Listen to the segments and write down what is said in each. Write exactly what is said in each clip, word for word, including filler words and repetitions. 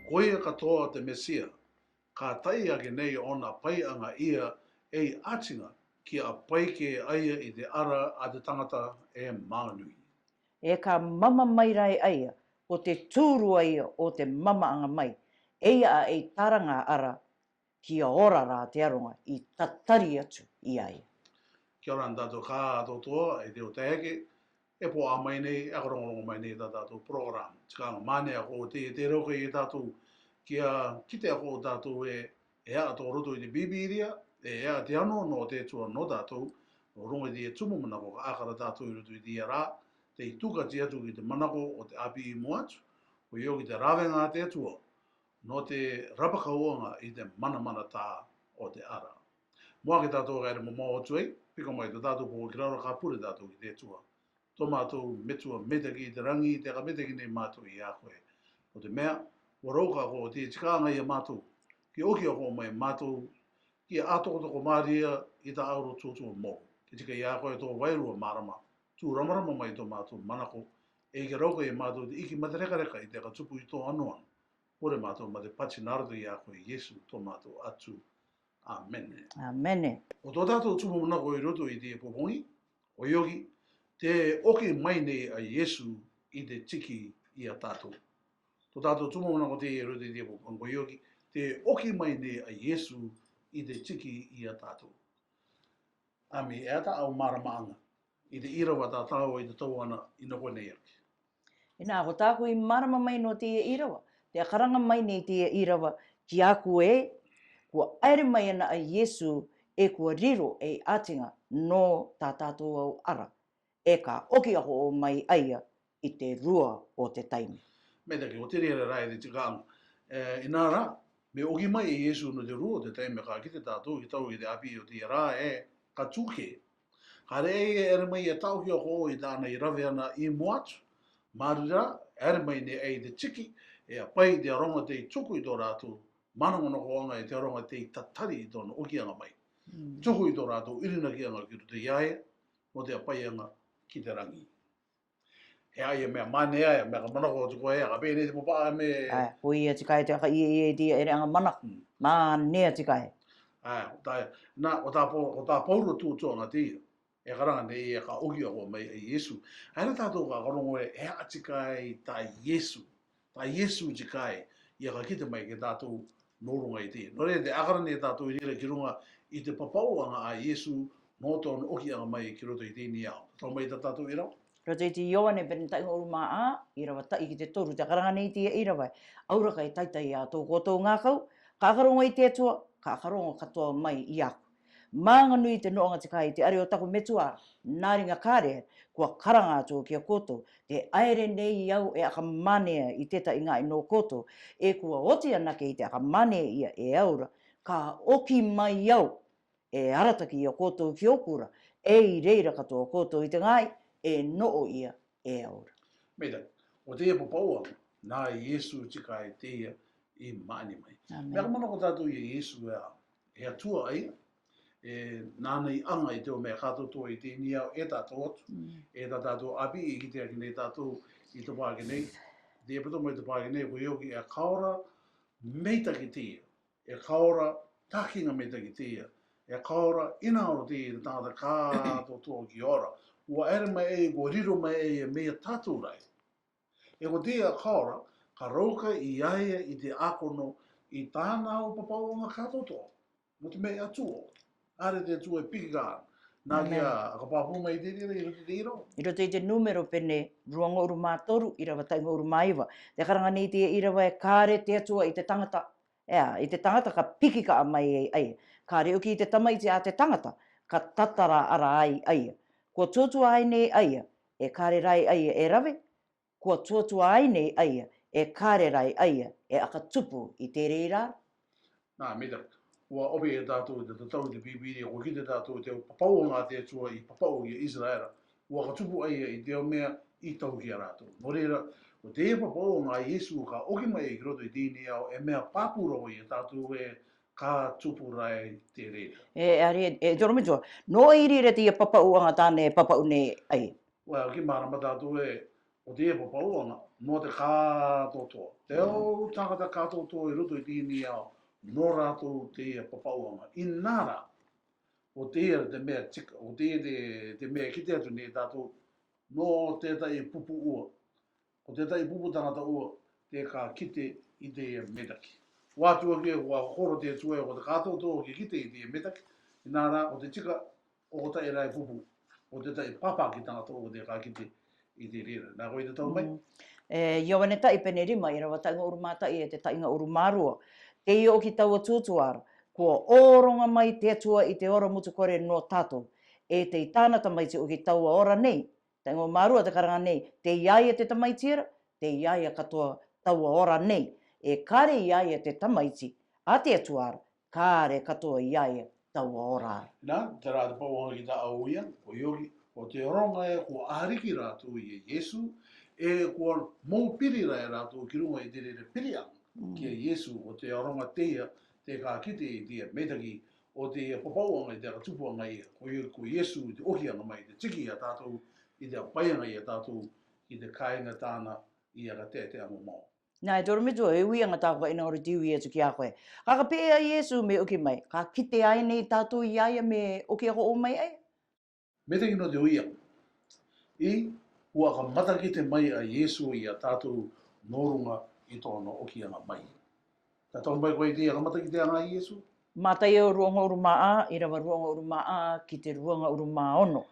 Ko ia katoa te Mesia, ka ta'i ake nei ōna paiaga ia ei ātiga, kia pai kē a ia i te ara a te tagata e mānui. E ka mama mai rā a ia, ko te tūrua ia o te mamaaga mai, e ia a ei tāraga ara, kia ora rā te aroga i tatari atu i a ia. Kia ora na tātou kātoa, e te o taeke, e po'a mai nei, e ka rongorongo mai nei tā tātou program. Tikanga mānea ko te, te rauka i tātou, kia kite ko tātou e, e a tō roto i te Bībīria, e a te ano nō te Atua nō tātou, nō roto i te tumu manako ka ākara tātou i roto i te rā, te i tūkati atu ki te manako o te āpī i mua atu, ko io ki te rāveaga a te Atua, nō te rapakauaga i te manamanatā o te ara. Mo ake tātou ka ere mamao atu ai, piko mai tō tātou pō ki raro ka pure tātou ki te Atua. Tō mātou Metua meitaki i te rangi, te ka meitaki nei mātou i a koe. Ko te mea, ua rauka ko te tikanga i a mātou, ki oki ako mai mātou, ki a tokotoko māria i ta auro tūtū mo. Ki tika i a koe tō vairua mārama, tū ramarama mai tō mātou manako, e ki rauka i a mātou te iki matarekareka i te ka tupu i tō anoan. Pure mātou ma te pati nā roto i a koe Iesu tō mātou Atua. Āmene. Āmene. Ko tō tātou tumu manako i roto i te popongi, ko ioki, te oki mai nei a Iesu i te tiki i a tātou. Tō tātou tumu manako te i roto i te popongi, ko ioki, te oki mai nei a Iesu i te tiki i a tātou. Ami e ta au māramaaga i te irava tātau i te tau ana i noko nei ake. Ina, ko tāku i mārama mai nō te irava, te karanga mai nei te irava ki a koe, kua aere mai ana a Iesu e kua riro ei ātiga nō tā tātou au ara, e ka oki ako o mai a ia i te rua o te taime. Meitaki, ko te reira rā e te tikanga. E, ina rā, me oki mai a Iesu nō te rua o te taime ka kite tātou ki tau i te āpī o te rā e ka tū kē. Ka rē e ere mai e tau ki a ko i tāna i rave ana i mua atu. Māru rā, ere mai nei ai te tiki, e a pai te aronga te i tuku i tō rātou, manakonakoaga e te aronga te i tatari i tōna okiaga mai. Mm. Tuku i tō rātou irinakiaga ki roto i a ia, mo te a paiaga ki te rangi. He a ia mea mānea, e mea ka manako atu koe, e ka pēnei te papa me. Ā, ko ia tika e te ka ia ia i te ere anga manako. Mm. Mānea tika e. Ā, ko tā, na, ko tā pō, ko tā Pauro tū tuanga te ia. E karanga nei e ka oki ako mai a Iesu. Aina tātou ka karongo e, e a tika e tā Iesu. Tā Iesu tika e, ia ka kite mai ke tātou nō runga i te. Nō reira te akara nei tātou i reira ki runga i te papauaga a Iesu, nō tōna okiaga mai ki roto i teini ao. Tau mai tā tātou irava. Roto i te Ioane pene taʻi ngoru mā ā, irava taʻi ki te toru, te karanga nei te irava. Aura kai taitai a tō koutou ngākau, ka karongo i te Atua, ka karongo katoa mai i aku. Mānganui te noʻanga tika i te are o taku metua, nā ringa kāre, kua karanga atu ki a koutou, te aere nei au e aka mānea i te taʻi ngāi nō koutou, e kua oti anake i te aka mānea ia e aura, ka oki mai au, e arataki i a koutou ki oku ra, e i reira katoa koutou i te ngāi, e noʻo ia e aura. Meitaki, o te ia papauaga, nā Iesu tika e te ia i maʻani mai. Āmene. Mea ka manako tātou i a Iesu e a, e Atua a ia, e nāna i anga i te o mea kātoa i teini ao e tātou atu, mm, e tā tātou āpī i kite aki nei tātou i te pāke nei, te e pato mai te pāke nei, ko ioki e ka ora, meitaki te ia. E ka ora, tākiga meitaki te ia. E ka ora, ina ora te ia te tangata kātoa ki ora. Ua ere mai e, kua riro mai e, e mea tātou rai. E ko te ia ka ora, ka rauka i a ia i te akono, i tāna au papauaga kātoa. Mo te mea e Atua. Are te Atua e piki ka. Nā, āmene, kia, ka pāpū mai te reira, i roto i te iro. I roto i te Numero pene rua ngoru mā toru, irava taʻi ngoru mā iva. Te karanga nei te irava e kāre te Atua i te tangata. Ea, i te tangata ka piki ka mai ai, ai. Kāre oki i te tamaiti a te tangata, ka tatara ara ai, ai. Kua tuatua ai nei, ai. E kāre rai, ai, e rave. Kua tuatua ai nei, ai. E kāre rai, ai. E aka tupu i te reira. Nā, meitaki. Ua ope e tātou te tatau i te Biblia, kua kite tātou te papauaga a te Atua i papau i a Iseraela. Ua ka tupu ai i te o mea i tau ki a rātou. Nō reira, ko te papauaga a Iesu ka oki mai ki roto i teini ao, e mea pāpū rava i a tātou e ka tupu rai te reira. E, are, e, toro me tua. Nō i reira te ia papauaga tāne, papau nei, ai. Ua, ki mārama tātou e, ʻo te papauʻanga nō te kātoatoa. Te au tangata kātoatoa ʻi roto i teie nei ao, nō rātou teie papauʻanga. Inā rā, ʻo teie te meʻa tika, ʻo teie te, te meʻa kite atu nei tātou, nō tētahi pupu ua. Ko tētahi pupu tangata ua te ka kite i teie meʻa taki. Ua atu ake, ua horo te Atua ē, ko te kātoatoa ke kite i teie meʻa taki. Inā rā, ko te tika, ʻoku taʻe rā e pupu, ko tētahi pāpāki tangata ua te ka kite i te reira. Nā koe te tau mai. Mm. E, Ioane taʻi pene rima, ʻirava taʻinga ʻuru mā taʻi e te taʻinga ʻuru mā rua. Teie ʻoki taua tūtū ara, kua ʻōroʻa mai te Atua i te ora mutukore nō tātou. E tei tāna tamaiti ʻoki taua ora nei. Taʻinga ʻuru mā rua te karanga nei, tei ʻi ai ia te tamaiti era, tei ʻi ai ia katoa taua ora nei. E kāre ʻi ai ia te tamaiti a te Atua ara, kāre katoa ʻi ai ia taua ora ara. Nā, terā te pauʻanga ki tā ʻoia, ko ʻoki, ko te ʻoronga ē, kua ʻāriki rātou ia Iesu, e kua mou piri rā e rātou ki runga i te reira piriʻanga, mm, ki a Iesu, ko te ʻoronga teie, te ka kite i teie meʻa taki, ʻo teie papauʻanga i te ka tupuʻanga ia, ko Ie-, ko Iesu i te ʻokiʻanga mai, te tiki ia tātou, i te paiʻanga ia tātou, i te kāinga tāna, i aka teteaʻanga mau. Nā, e toro me tua, e uiʻanga tā kua ʻinahoro te ui atu ki a koe. Ka ka pē a Iesu me ʻoki mai, ka kite ai nei tātou ʻi ai ia me ʻoki ako ʻo mai ai? Meʻa taki nō te uiʻanga. ʻI, kua ka matakite mai a Iesu ia tātou nō runga i tōna ʻokiʻanga mai. Ka tau mai koe i te ia ka matakiteʻanga a Iesu? Mataio ruaʻanga ʻuru mā ʻā, ʻirava ruaʻanga ʻuru mā ʻā, ki te ruaʻanga ʻuru mā ono.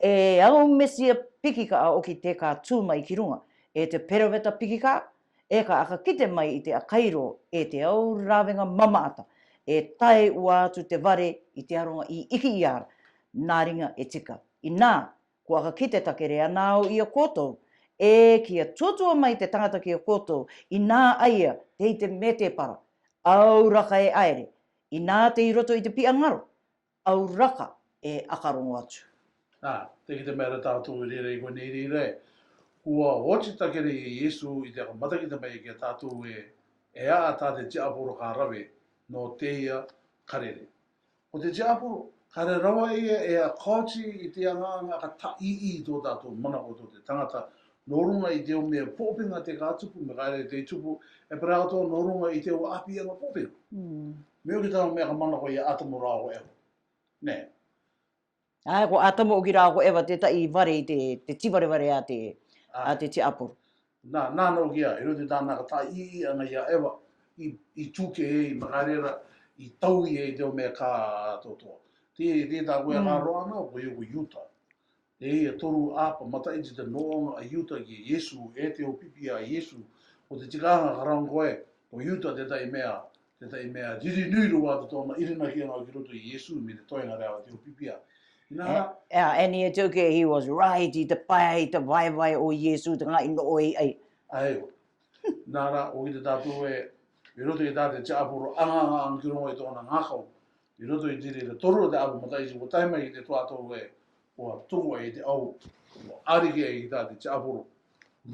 E au Mesia piki kaʻa ʻoki te ka tū mai ki runga, e te peroveta piki kaʻa, e ka aka kite mai i te aka iro, e te au rāvenga mamaʻata, e tae ua atu te vare i te aronga ʻi ʻiki ia ra, nā ringa e tika. Inā, kua ka kite takere ana au ia koutou, e kia tuatua mai te tangata kia koutou, inā ʻaia tei te mētēpara, au raka e ʻaere, inā tei roto i te piʻa ngaro, au raka e aka rongo atu. Ā, te ki te mea ra tātou i reira i konei i reira ē. Kua oti takere ia Iesu i te aka matakite mai kia tātou ē, e aʻa tā te tiaporo ka rave, nō teie ka rere. Ko te tiaporo, ka rere rawa ia e aka oti i te anga anga ka taʻiʻi i tō tātou manako tō te tangata, nō runga i te au meʻa pōpinga te ka tupu, me ka rere te tupu, e pera atu nō runga i te au ʻāpīʻanga pōpinga. Mm. Me ʻoki tā meʻa ka manako ia Atamu rāua ko Eva. Nē. Ā, ko Atamu ʻoki rāua ko Eva tētahi vare i te, te tivarevare a te, a te tiaporo. Nā, nā, nō kia, i roto i tāna ka taʻiʻiʻanga ia Eva, i, i tuke e, i makaerera, i taui e, i te au meʻa kātoatoa. Te, te tā koe, mm, ka roa ana, ko ia ko Iuta. Teie toru ʻāpa mataʻiti te noʻonga a Iuta ki Iesu, e te au pipi a Iesu. Ko te tikaanga ka ranga koe, ko Iuta tētahi meʻa, tētahi meʻa riri nui rō atu tōna ʻirinakiʻanga ki roto i Iesu, me te toenga rāua te au pipi a. Inā rā. E, e, and he took it, he was right, i te pae, i te vaevae o Iesu, te ngaahi noʻo e ʻai. ʻAe. Nā rā, ʻoki te tātou ē, i roto i tā te tiaporo, anga, anga, anga ki runga i tōna ngākau. I roto i te reira toru te ʻāpa mataʻiti, kua tae mai ki te tuatou ē, kua tuku ai te au, kua ʻāriki ai tā te tiaporo.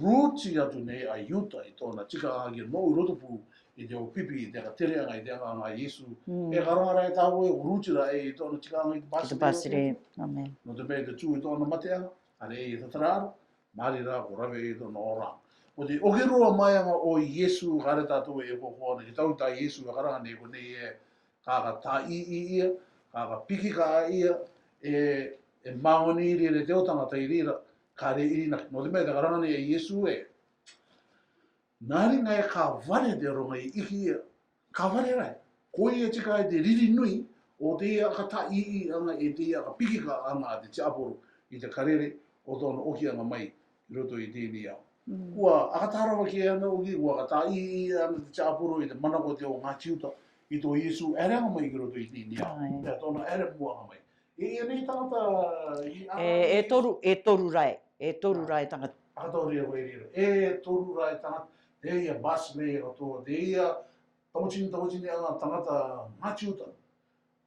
Ruti atu nei a Iuta i tōna tikaanga kia noʻo i roto pū i te au pipi, i te aka tereʻanga, i te anga anga a Iesu. Mm. E ka ranga rā e tāua ē, kua ruti rā ē i tōna tikaanga i te pāsere. Amen. Nō te meʻa te tū i tōna mateʻanga, ʻa reʻa e tatara ara, māri rā kua rave i tōna ora. Ko te ʻoki roa mai anga o Iesu, ka rere tātou e ko ko ana ki tau tā Iesu, e ka ranga nei konei ē, ka ka taʻiʻi ia, ka ka piki kaʻa ia, e, e māngoni i reira te au tangata i reira, ka rere ʻirinaki. Nō te meʻa te ka ranga nei a Iesu ē. Nā ringa e ka vare te ronga i ʻiki ia, ka vare rā. Ko ia tika e te riri nui, o teie aka taʻiʻiʻanga, e teie aka piki kaʻaʻanga a te tiaporo, i te ka rere, o tōna ʻokiʻanga mai, i roto i teie nei ao. Mm. Kua aka tārava ki ana ʻoki, kua aka taʻiʻi ana te tiaporo, i te manako te au ngaahi Iuta, i tō Iesu, ʻaereʻanga mai ki roto i teie nei ao. ʻAe. Pea tōna ʻaere muʻanga mai. E, e nei tangata, i, e, e toru, e toru rā ē, e toru rā e tangata. Ā, toru rā e, e toru rā e tangata, teie Basilei e katoa, teie, tauatini, tauatiniʻanga tangata ngaahi Iuta.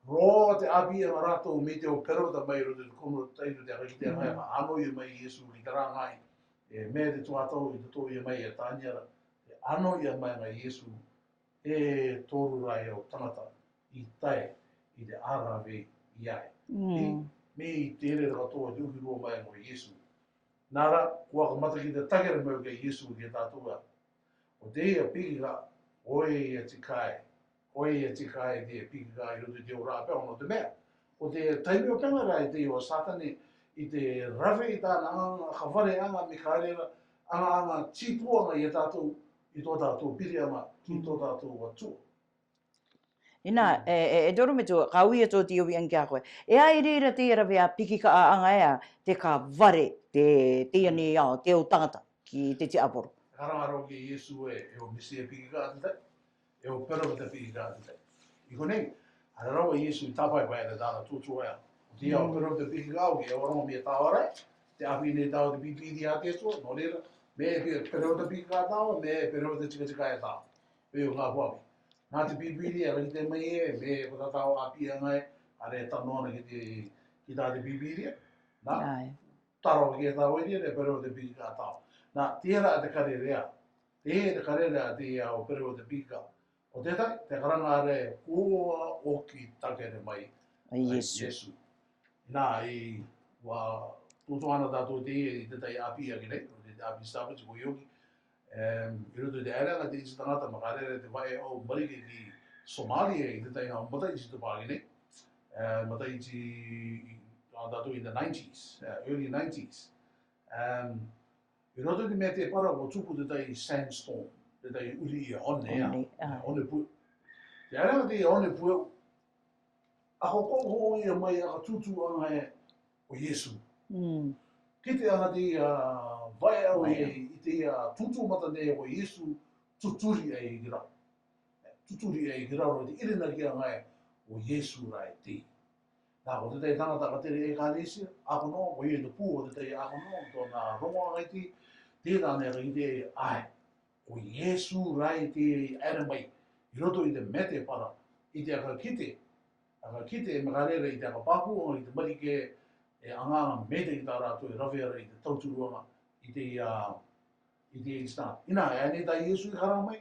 Roa te ʻāpīʻanga rātou mei te au peroveta mai roto te kono taito te aka ki te anga, mm, ʻānoʻia mai Iesu ki te rāngai. E, meʻa te tuatau i te toʻoʻia mai e Taniera, e ʻānoʻia mai anga Iesu, e toru rā e au tangata i tae i te ʻārave i ai. Mm. I, mei te reira katoa te ʻoki roa mai anga o Iesu. Nā ra, kuo kamata ki te takere mai ʻoki ʻa Iesu ki a tātou ē. ʻO te ia pikikaʻa, ʻo ia tiaʻi, ʻo ia tiaʻi te pikikaʻa ʻi roto i te ora ʻāpeʻe nō te meʻa. ʻO te taimi ʻoku pehē ra ʻe te ʻo Sātane, ʻi te rave ʻi tāna aŋa, aŋa kavare, aŋa mekare ra, aŋa, aŋa tipuaŋa ia tātou, ʻi tō tātou piri aŋa, ki tō tātou Atua. Ina, e, e, e Torometua, ka ui atu te ʻoiʻanga ki a koe. E ai reira te rave ʻa pikikaʻa aŋa ē, te kavare, te, te ani ao, te ʻo tangata, ki te tiaporo. Ka ranga rō ki Iesu ē, e ʻo Mesia pikikaʻa te tai, e ʻo peroveta pikikaʻa te tai. ʻI konei, ʻa raro ʻa Iesu ʻi tāpae pae te tāna tūtū ē. Te ao peroveta pikikaʻa ʻoku e ʻorongo mei tāora, te ʻapi nei tao te pipiri a te Atua, nō reira, mei peroveta pikikaʻa tao, mei peroveta tikatika e tao. Pe ʻo ngā puapi. Nā te pipiri, ʻa rā ki te mai e, mei ko tātou ʻapi aŋa ē, ʻa rē tano ana ki te, ki tā te pipiri, nā? Ai. Taro ki e tao e ria, rē peroveta pikikaʻa tao. Nā, te ra te karere ē. Te, te karere ē, te ia ʻo peroveta pikikaʻa. ʻO te tai, te karanga rē, kuo ʻoki takere mai ʻa Iesu. Iesu. Nā, ʻi, ʻua tūtū ana tātou te, ʻi te tai ʻapi ʻa ki nei, ʻo te, te ʻapi Sāpati ko ʻoki. Em, ʻi roto i te ʻārereʻa te iti tangata, mā karere te vaʻe ʻo Marike ki Somalia, ʻi te tai ʻa mataʻiti te pāgi nei. Em, mataʻiti, ʻa tātou in the nineties, eh, early nineties. Em, ʻi roto i te meʻa te para ʻo tupu te tai sandstorm, te tai ʻuri ʻi a one, ʻa. One, ʻa. One pue. Te ʻārereʻa te one pue, ʻa ko, ko, ko ia mai ʻa ka tūtū aŋa ē ʻo Iesu. Mm. Ki te aŋa te ia vaʻe ʻo ia, i te ia tūtū mata nei ʻo Iesu, tūturi ai ki raro. Tūturi ai ki raro te ʻirinaki aŋa ē ʻo Iesu ra e te. Nā, ko te tai tangata ka tere ʻekalesia, ʻākono, ko ia te pū ʻo te tai ʻākono, tōna rongoaŋa i te, te tāne ka i te ai. Ko Iesu ra e te ʻere mai, ʻi roto i te meʻa te para, i te aka kite, aka kite e mā karere i te aka pāpū, i te Marike, e aŋa aŋa mei te ki tā rātou e rave ra i te tauturuaŋa, i te ia, i te ia ista. Ina, e ani tā Iesu i karanga mai,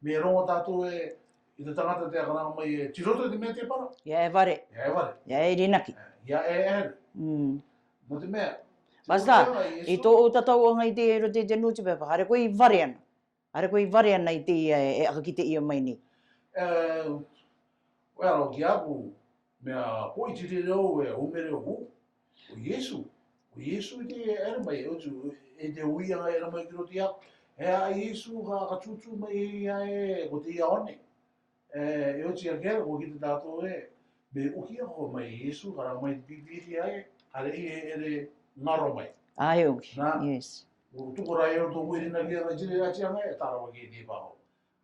mei rongo tātou e, i te tangata te karanga mai e, ʻi roto i te meʻa te para. Ia e vare. Ia e vare. Ia e rinaki. Ia e ʻere. Mm. Nō te meʻa. Pasta, ʻi tō ʻou tatau aŋa i te roto i te newspaper, ʻa rē ko i vare ana. ʻA rē ko i vare ana i te ia e, e aka kite ia mai nei. Eh, well, ki a au, meʻa poʻi tiri reo e, ʻo mere ʻo, ʻo Iesu. ʻO Iesu i te ʻere mai, ʻo tu, e te ui aŋa ʻere mai ki roto i a. E a Iesu ka, ka tūtū mai e ia e, ko te ia one. E, e oti a kere, ko ki te tātou e, mei ʻoki ako mai Iesu, ka rā mai te pipiri ai, ʻa rē i e ʻere ngaro mai. Ai ʻoki, nā, yes. ʻO tuku ra e o tō ʻirinaki aŋa, tiri ra tiaŋa e, tara wa ki te pāho.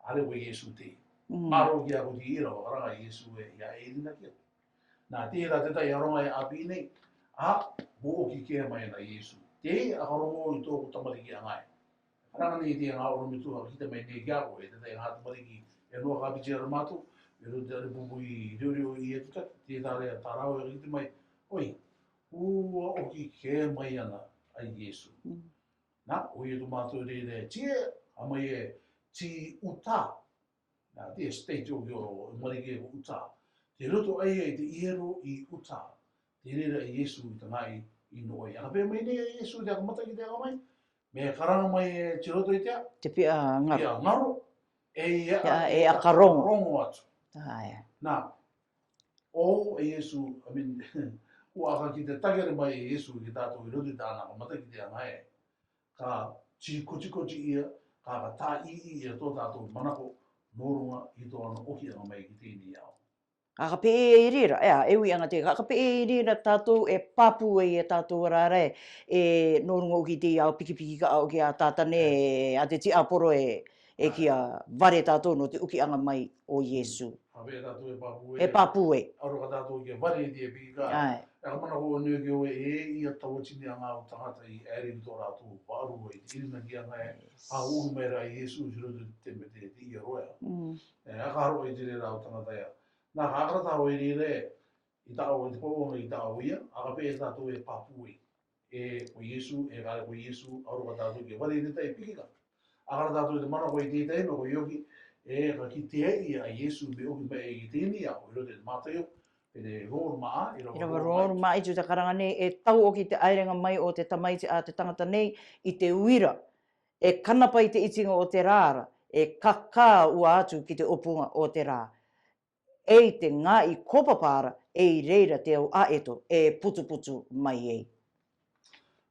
ʻA rē ko Iesu te. Mm. Ngaro ki a ko te ira, wa karanga Iesu e, ia e ʻirinaki. Nā, te ra te tai ʻaronga e ʻapi nei, ʻa, mou ʻoki kē mai ana Iesu. Te, ʻa ka rongo i tō ko tamariki aŋa e. Karanga nei te aŋa ʻorometua ka kite mai nei ki a koe, e te tai aŋa tamariki, e noa ka piti ara mātou, e ro te are pupu i reo reo i e tuta, te tare a tarao e ka kite mai, ʻoi, ʻua ʻoki kē mai ana ʻa Iesu. Mm. Nā, ʻo ia tō mātou reira, te, ʻa mai e, te Utah. Nā, te state ʻo, ʻo, ʻo Marike ko Utah. Te roto ai e te iero i Utah. Te reira ʻa Iesu i tangaʻi ʻi noʻo ai. ʻA ka pē mai nei ʻa Iesu te aka mata ki te aka mai. Mei karanga mai e te roto i te a. Te pia ngaro. Pia ngaro. E ia, e ia aka rongo. Rongo atu. Ai. Nā, ʻo, ʻa Iesu, I mean, ʻua aka ki te takere mai ʻa Iesu ki tātou ʻi roto i tāna aka mata ki te aŋa e. Ka tikotikoti ia, ka, ka tāʻiʻi ia tō tātou manako, nō ruŋa i tōna ʻoki aŋa mai ki te ʻini ao. ʻA ka pē e reira, ʻe, e ui aŋa te, ʻa ka pē e reira tātou e pāpū e, e tātou ara ara e, e nō ruŋa ʻoki te ao pikipiki ka ʻoki a Tātane, e, ʻa te tiaporo e, e ki a vare tātou nō te ʻoki aŋa mai ʻo Iesu. ʻA pē tātou e pāpū e. E pāpū e. ʻAro ka tātou ki a vare te pika. Ai. ʻA ka manako ʻo nei ki ʻo e, e, ia tauatini aŋa ʻo tangata i ʻere ki tō rātou vārua i te ʻirinaki aŋa e. Yes. ʻA ui mai ra Iesu, ʻi roto te me te, te ia roa. Mm. E, ʻa ka aro i te reira ʻo tangata ia. Nā, ka aka tātou e reira, i tāʻau, i te pāpū aŋa i tāʻau ia, ʻa ka pē tātou e pāpū e. E, ko Iesu, e kare ko Iesu, ʻaroha tātou ke vare te tai pikika. ʻA kare tātou te manako i te tai, nō ko ʻoki, e, ka kitea ia ʻa Iesu, mei ʻoki mai e ki te ʻini ao, ʻi roto i te Mataio, Pene rōruma, irava rōruma, i te karanga nei, e tau ʻoki te ʻaerenga mai o te Tamaiti a te tangata nei i te uira. E kanapa i te ʻitinga o te rā ra, e kakā ua atu ki te ʻōpunga o te rā. E i te ngaahi kōpapa ra, e i reira te au ʻaeto, e putuputu mai ei.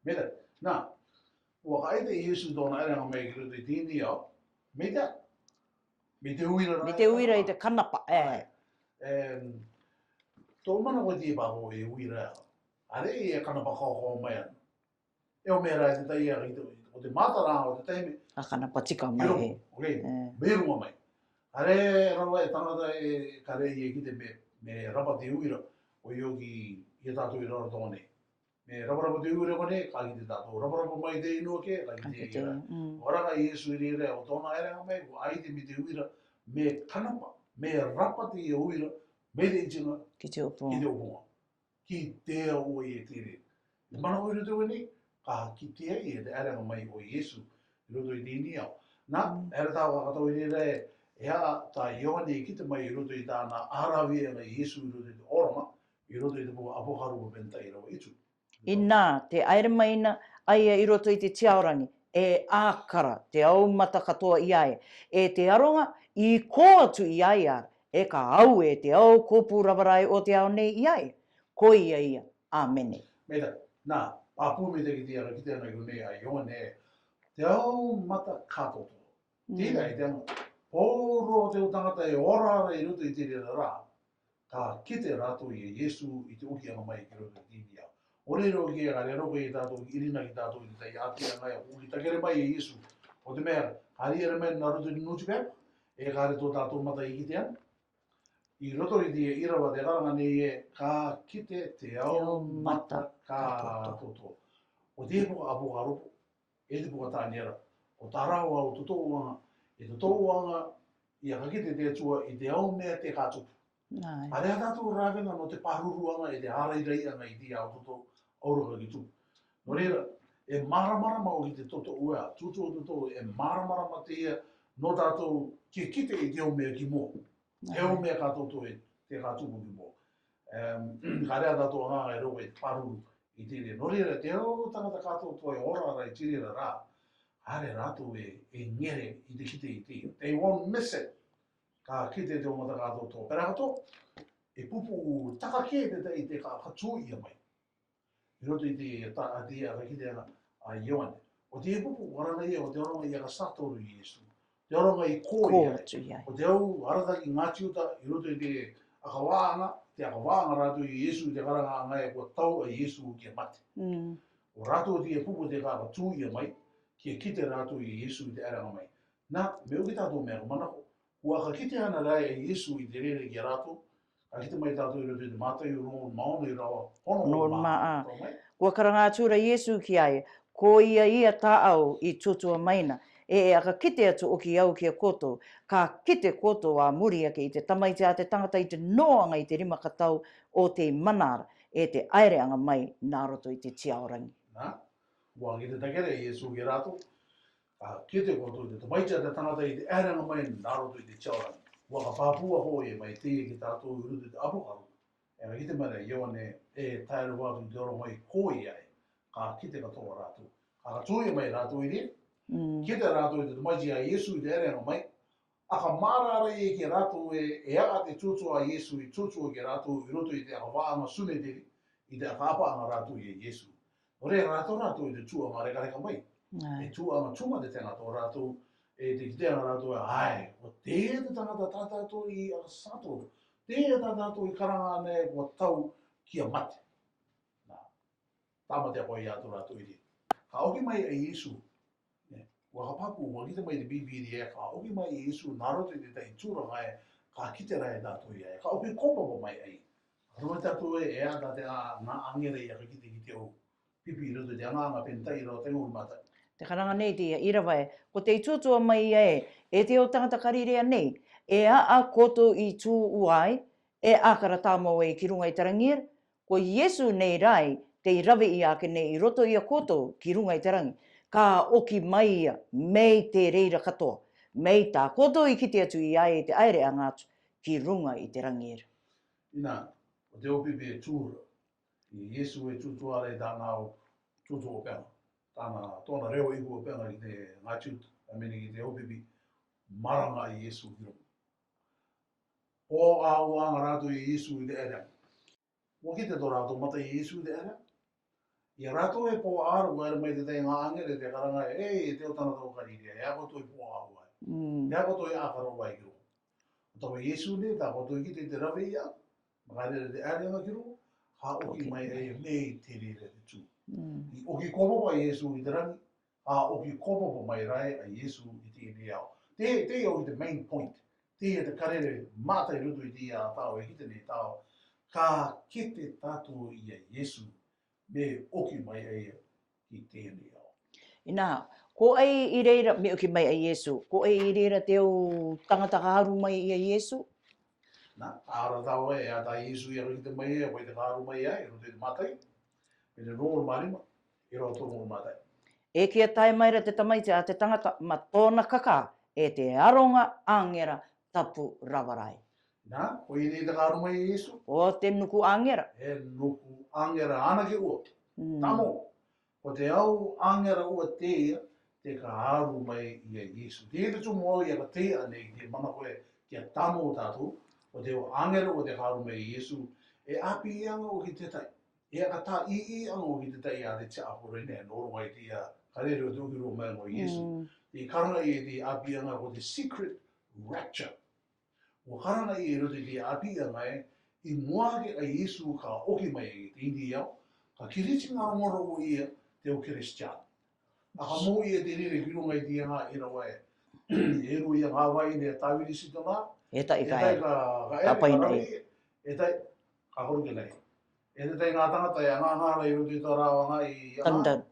Mea, nā, ua kite Iesu tōna ʻaerenga mai ki roto i te ʻitinga, mea, mea te uira, mea te uira i te kanapa, e. Em, tō mana ko te pā ko e uira. Are e kanapa ko ko mai ana. E o mea ra e te tai a ki te, o te mata ra, o te taime. A kanapa tika mai e. Ok. Mea rua mai. Are rava e tangata e kare i e ki te mea, mea rapa te uira, o io ki, i a tātou i raro tō nei. Mea raparapa te uira ko nei, ka kite tātou. Raparapa mai te inu ake, ka kite ira. Ora ka Iesu i reira, o tōna ʻaerenga mai, ko ai te mea te uira, mea kanapa, mea rapa te uira, mea te ʻitinga ki te ʻōpunga. Ki te ao i e tere. Te mana o i roto i nei, ka kite ai e te ʻaerenga mai o Iesu, i roto i te ʻitinga. Nā, era tāua ka tau i reira e, e a tā Ioane kite mai i roto i tāna ʻāravienga Iesu i roto i te ʻōrama, i roto i te puka ʻApokarupa pene tahi rava itu. Inā, te ʻaere mai na, a ia i roto i te tiaorangi, e ʻākara te ao mata katoa i a ia, e te aronga, i kō atu i a ia, e ka au e te ao kōpū rava ra o te ao nei i a ia, ko ia ia, ʻāmene. Mea, nā, pāpū mea te kite ana, kite ana i konei a Ioane, te ao mata kātoto. Tēnā i te anga, pauroa te tangata e ora ra i roto i te reira ra. Ka kite rātou i a Iesu i te ʻokianga mai ki roto i te ʻitinga. ʻO reira ʻoki e kare roko e tātou ki ʻirina ki tātou i te tai ʻātianga e ʻoki takere mai e Iesu. ʻO te mea, kare ʻere mai nā roto i te newspaper, e kare tō tātou mata i kite ana. I roto i te irava te karanga nei e ka kite te ao mata kātoto. ʻO te puka ʻApokarupa, e te puka Taniera, ko tā rāua o totouanga, e totouanga, i a ka kite te Atua i te ao mea te ka tupu. Are a tātou rāvenga nō te pāruruanga e te ārairaianga i te ao toto auraka ki tupu. Nō reira, e māramarama ʻoki te toto ua, tutu o toto, e māramarama te ia nō tātou ki kite i te ao mea ki mua. Te ao mea kātoto e te ka tupu ki mua. Em, kare a tātou anga e roko e te pāruru i te reira. Nō reira, te ao tangata kātoto e ora ra i te reira ra. Are rātou e, e ngere i te kite i te. They won't miss it. Ka kite te ao mata kātoto. Pera katoa, e pupu taka kē te tai te ka, ka tū ia mai. I roto i te ta, a te, a ka kite ana a Ioane. ʻO te pupu, ʻo karanga ia, ʻo te aronga i a ka satoru Iesu. Te aronga i kō ia. ʻO te au, arataki ngā Tiuta, i roto i te akavāanga, te akavāanga rātou i Iesu, te karanga anga e kua tau a Iesu ki a mate. ʻO rātou te pupu te ka, ka tū ia mai, ki a kite rātou i Iesu i te ʻaereʻanga mai. Nā, mea ʻoki tātou mea ka manako, Kua ka kite ana ra e Iesu i te reira ki a rātou, ka kite mai tātou i roto i te Mātiu rongorua ma ono i rava, ono rongorua ma ā. Kua karanga atu ra Iesu ki a ia, ko ia ia tāʻau i tuatua mai na, e, e a ka kite atu ʻoki au ki a koutou, ka kite koutou ā muri ake i te Tamaiti a te tangata i te noaʻanga i te rima ka tau o te mana ra, e te ʻaereʻanga mai nā roto i te tiaorangi. Nā, kua kite takere e Iesu ki a rātou, Ka kite koutou i te Tamaiti a te tangata i te ʻaereʻanga mai nā roto i te tiaorangi. Kua ka pāpū a hoʻi mai te ia ki tātou i roto i te ʻApokarupa. E ka kite mai ra Ioane e tae ra atu i te ora mai ko ia e. Ka kite katoa rātou. Ka ka tū ia mai rātou i reira. Kite rātou i te Tamaiti a Iesu i te ʻaereʻanga mai. A ka mārāra ia ki a rātou e, e a te tuatua a Iesu i tuatua ki a rātou i roto i te akavāanga Suneteri, i te akaʻapaʻanga rātou i a Iesu. Nō reira rātou rātou i te tuaʻanga rekareka mai. E tuaʻanga tuma te tenga tō rātou, e te kite ana rātou e, ʻae, ko te te tangata tā tātou i a satoru, te tā tātou i karanga ana e kua tau ki a mate. Nā, tāmate a koe i a tō rātou i te. Ka ʻoki mai a Iesu, Nē, kua ka pāpū, kua kite mai te Bībili e, ka ʻoki mai Iesu nā roto i te tai tūranga e, ka kite ra e tātou ia e, ka ʻoki kōpapa mai ai. Ka rua tātou e, e a tā te a, ngā ʻāngere ia ka kite ki te au pipi i roto i te aŋaŋa pene tahi rava tae ʻoku mata. Te karanga nei te ia ʻīrava e, ko te tuatua mai ia e, e te au tangata Karirea nei, e a a koutou i tū ua ai, e a kara tāmau e ki runga i te rangi ra, Ko Iesu nei rā e, tei rave ia ake nei i roto i a koutou ki runga i te rangi, ka ʻoki mai ia mei te reira katoa, mei tā koutou i kite atu i a ia i te ʻaereʻanga atu ki runga i te rangi ra. Inā, Te ʻopipi e tū ra. ʻI Iesu e tūtū ra i tāna ʻo tūtū ʻōpeaga. Tāna, tōna reo iku ʻōpeaga ki te ngāue, ʻa mene ki te ʻopipi maranga ʻa Iesu ki roto. Pō ʻāuaga rātou ʻia Iesu ʻi te ʻere. ʻUa kite tō rātou mata ʻia Iesu ʻi te ʻere. ʻIa rātou e pō ʻā ra, ʻua ʻere mai te tai ʻāngere te karanga e, e te ʻo tangata ʻo Karirea, e ako tō ʻoe pō ʻāua. Mm. E ako tō ʻoe ʻākaro ʻāua ki roto. Tō Iesu nei, tā koutou kite te rave ia. Maka rere te ʻāreanga ki roto. Ha ʻoki mai ʻa ia mei te reira te tū. Mm. ʻI ʻoki kōpapa ʻa Iesu ʻi te rangi. Ha ʻoki kōpapa mai ra ʻa Iesu ʻi teie ao. Te, te ʻoki te main point. Te, te karere mata ʻi roto ʻi te ia tao e ki te nei tao. Ka kite tātou ʻia Iesu. Me ʻoki mai ʻa ia ki teie ao. Inā, ko ai ʻi reira, me ʻoki mai ʻa Iesu, ko ai ʻi reira te ʻo tangata ka haru mai ʻia Iesu? Nā, ara tao e, ʻa tā Iesu ʻia kite mai e, ko ai te ka haru mai ai, ʻi roto i te Mataio. Pene rō mā rima, ʻi roto i te Mataio. E kia tae mai ra te tamaiti ʻa te tangata, mā tōna kakā, e te aronga ʻāngera tapu rava ra. Nā, ko ai te ka haru mai ʻia Iesu. Ko te nuku ʻāngera. E nuku ʻāngera ʻānake ua. Mm. Tamo. Ko te au ʻāngera ua teie, te ka haru mai ʻia Iesu. Te te tumu au ʻia ka teie nei, te mana koe kia tamo tātou, ko te au ʻāngera ua te ka haru mai ʻia Iesu, e ʻāpī anga ʻo ki te tai. E ʻa ka tā ʻī ʻī anga ʻo ki te tai ʻa te tia apore nei, nō rongo i te ia, ka rere ʻo te ʻoki roa mai ʻo Iesu. Mm. Te karanga i te ʻāpī anga ko te secret rapture. ʻUa karanga i roto i te ʻāpī anga e, ʻi mua ake ʻa Iesu ka ʻoki mai i te ʻīni ao, ka Kiriti ngarongaro ʻo ia te au Kerisiano. ʻA ka mou ia te rere ki runga i te anga i rava e. E rua ia ngā vai nei tāviri sitona. E tai ka e, ka e, ka pai nei. E tai, ka koru ke nei. E te tai ngā tangata e anga anga rai roto i tō rāua ngā i anga. Tantan.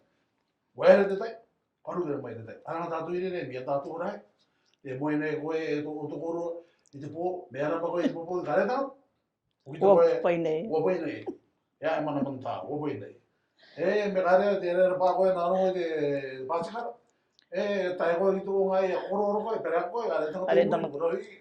Where te tai? Karu kere mai te tai. Aranga tātou ʻi rere, mea tātou rai. Te moe nei koe, e tō, o tō koro, i te pō, mea rapa koe, i te pōpō, i kare tātou. ʻUa pai nei. ʻUa pai nei. ʻIa, e mana mana tā, ʻua pai nei. E, me kare, te rere pā koe, nā rongo i te pātikara. E, tae koe ki tō ngai, e koro oro koe, pere koe, are tātou. Are tātou. Koro i.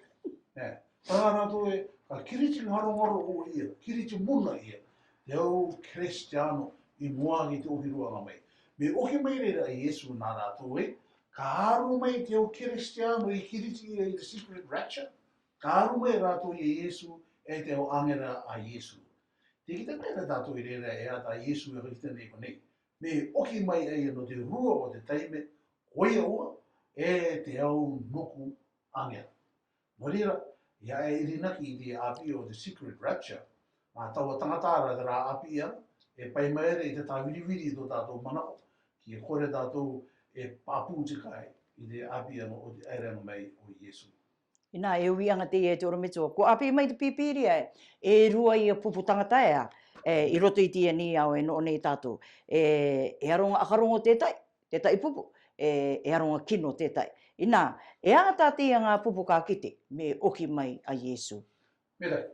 E, tā rātou e, ka Kiriti ngarongaro ʻo ia, Kiriti muna ia, te au Kerisiano ʻi mua ake i te ʻohipa anga mai. Me ʻoki mai reira ʻa Iesu nā rātou e, ka haru mai te au Kerisiano ʻi Kiriti ia i te secret rapture, ka haru mai rātou ʻia Iesu e te au ʻāngera a Iesu. Te kite mai ra tātou ʻi reira e ata Iesu e ka kite nei ko nei. Me ʻoki mai ʻa ia nō te rua o te taime, ko ia ua, e te au nuku ʻāngera. Nō reira, ʻia e ʻirinaki i te ʻāpī o te secret rapture, mā taua tangata ra te rā ʻāpī anga, e pai mai ra i te tāviriviri i tō tātou manako, ki e kore tātou e pāpū tika ai i te ʻāpī anga o te ʻaereʻanga mai o Iesu. Inā, e uiʻanga teie te ʻorometua. Ko ʻāpī mai te Pīpīria e, e rua ia pupu tangata ea, e, ʻi roto i teie nei ao e nō nei tātou. E, e aronga ʻakarongo te tai, te tai pupu, e, e aronga kino te tai. Inā, e ata teie ngā pupu ka kite, me ʻoki mai ʻa Iesu. Me tai,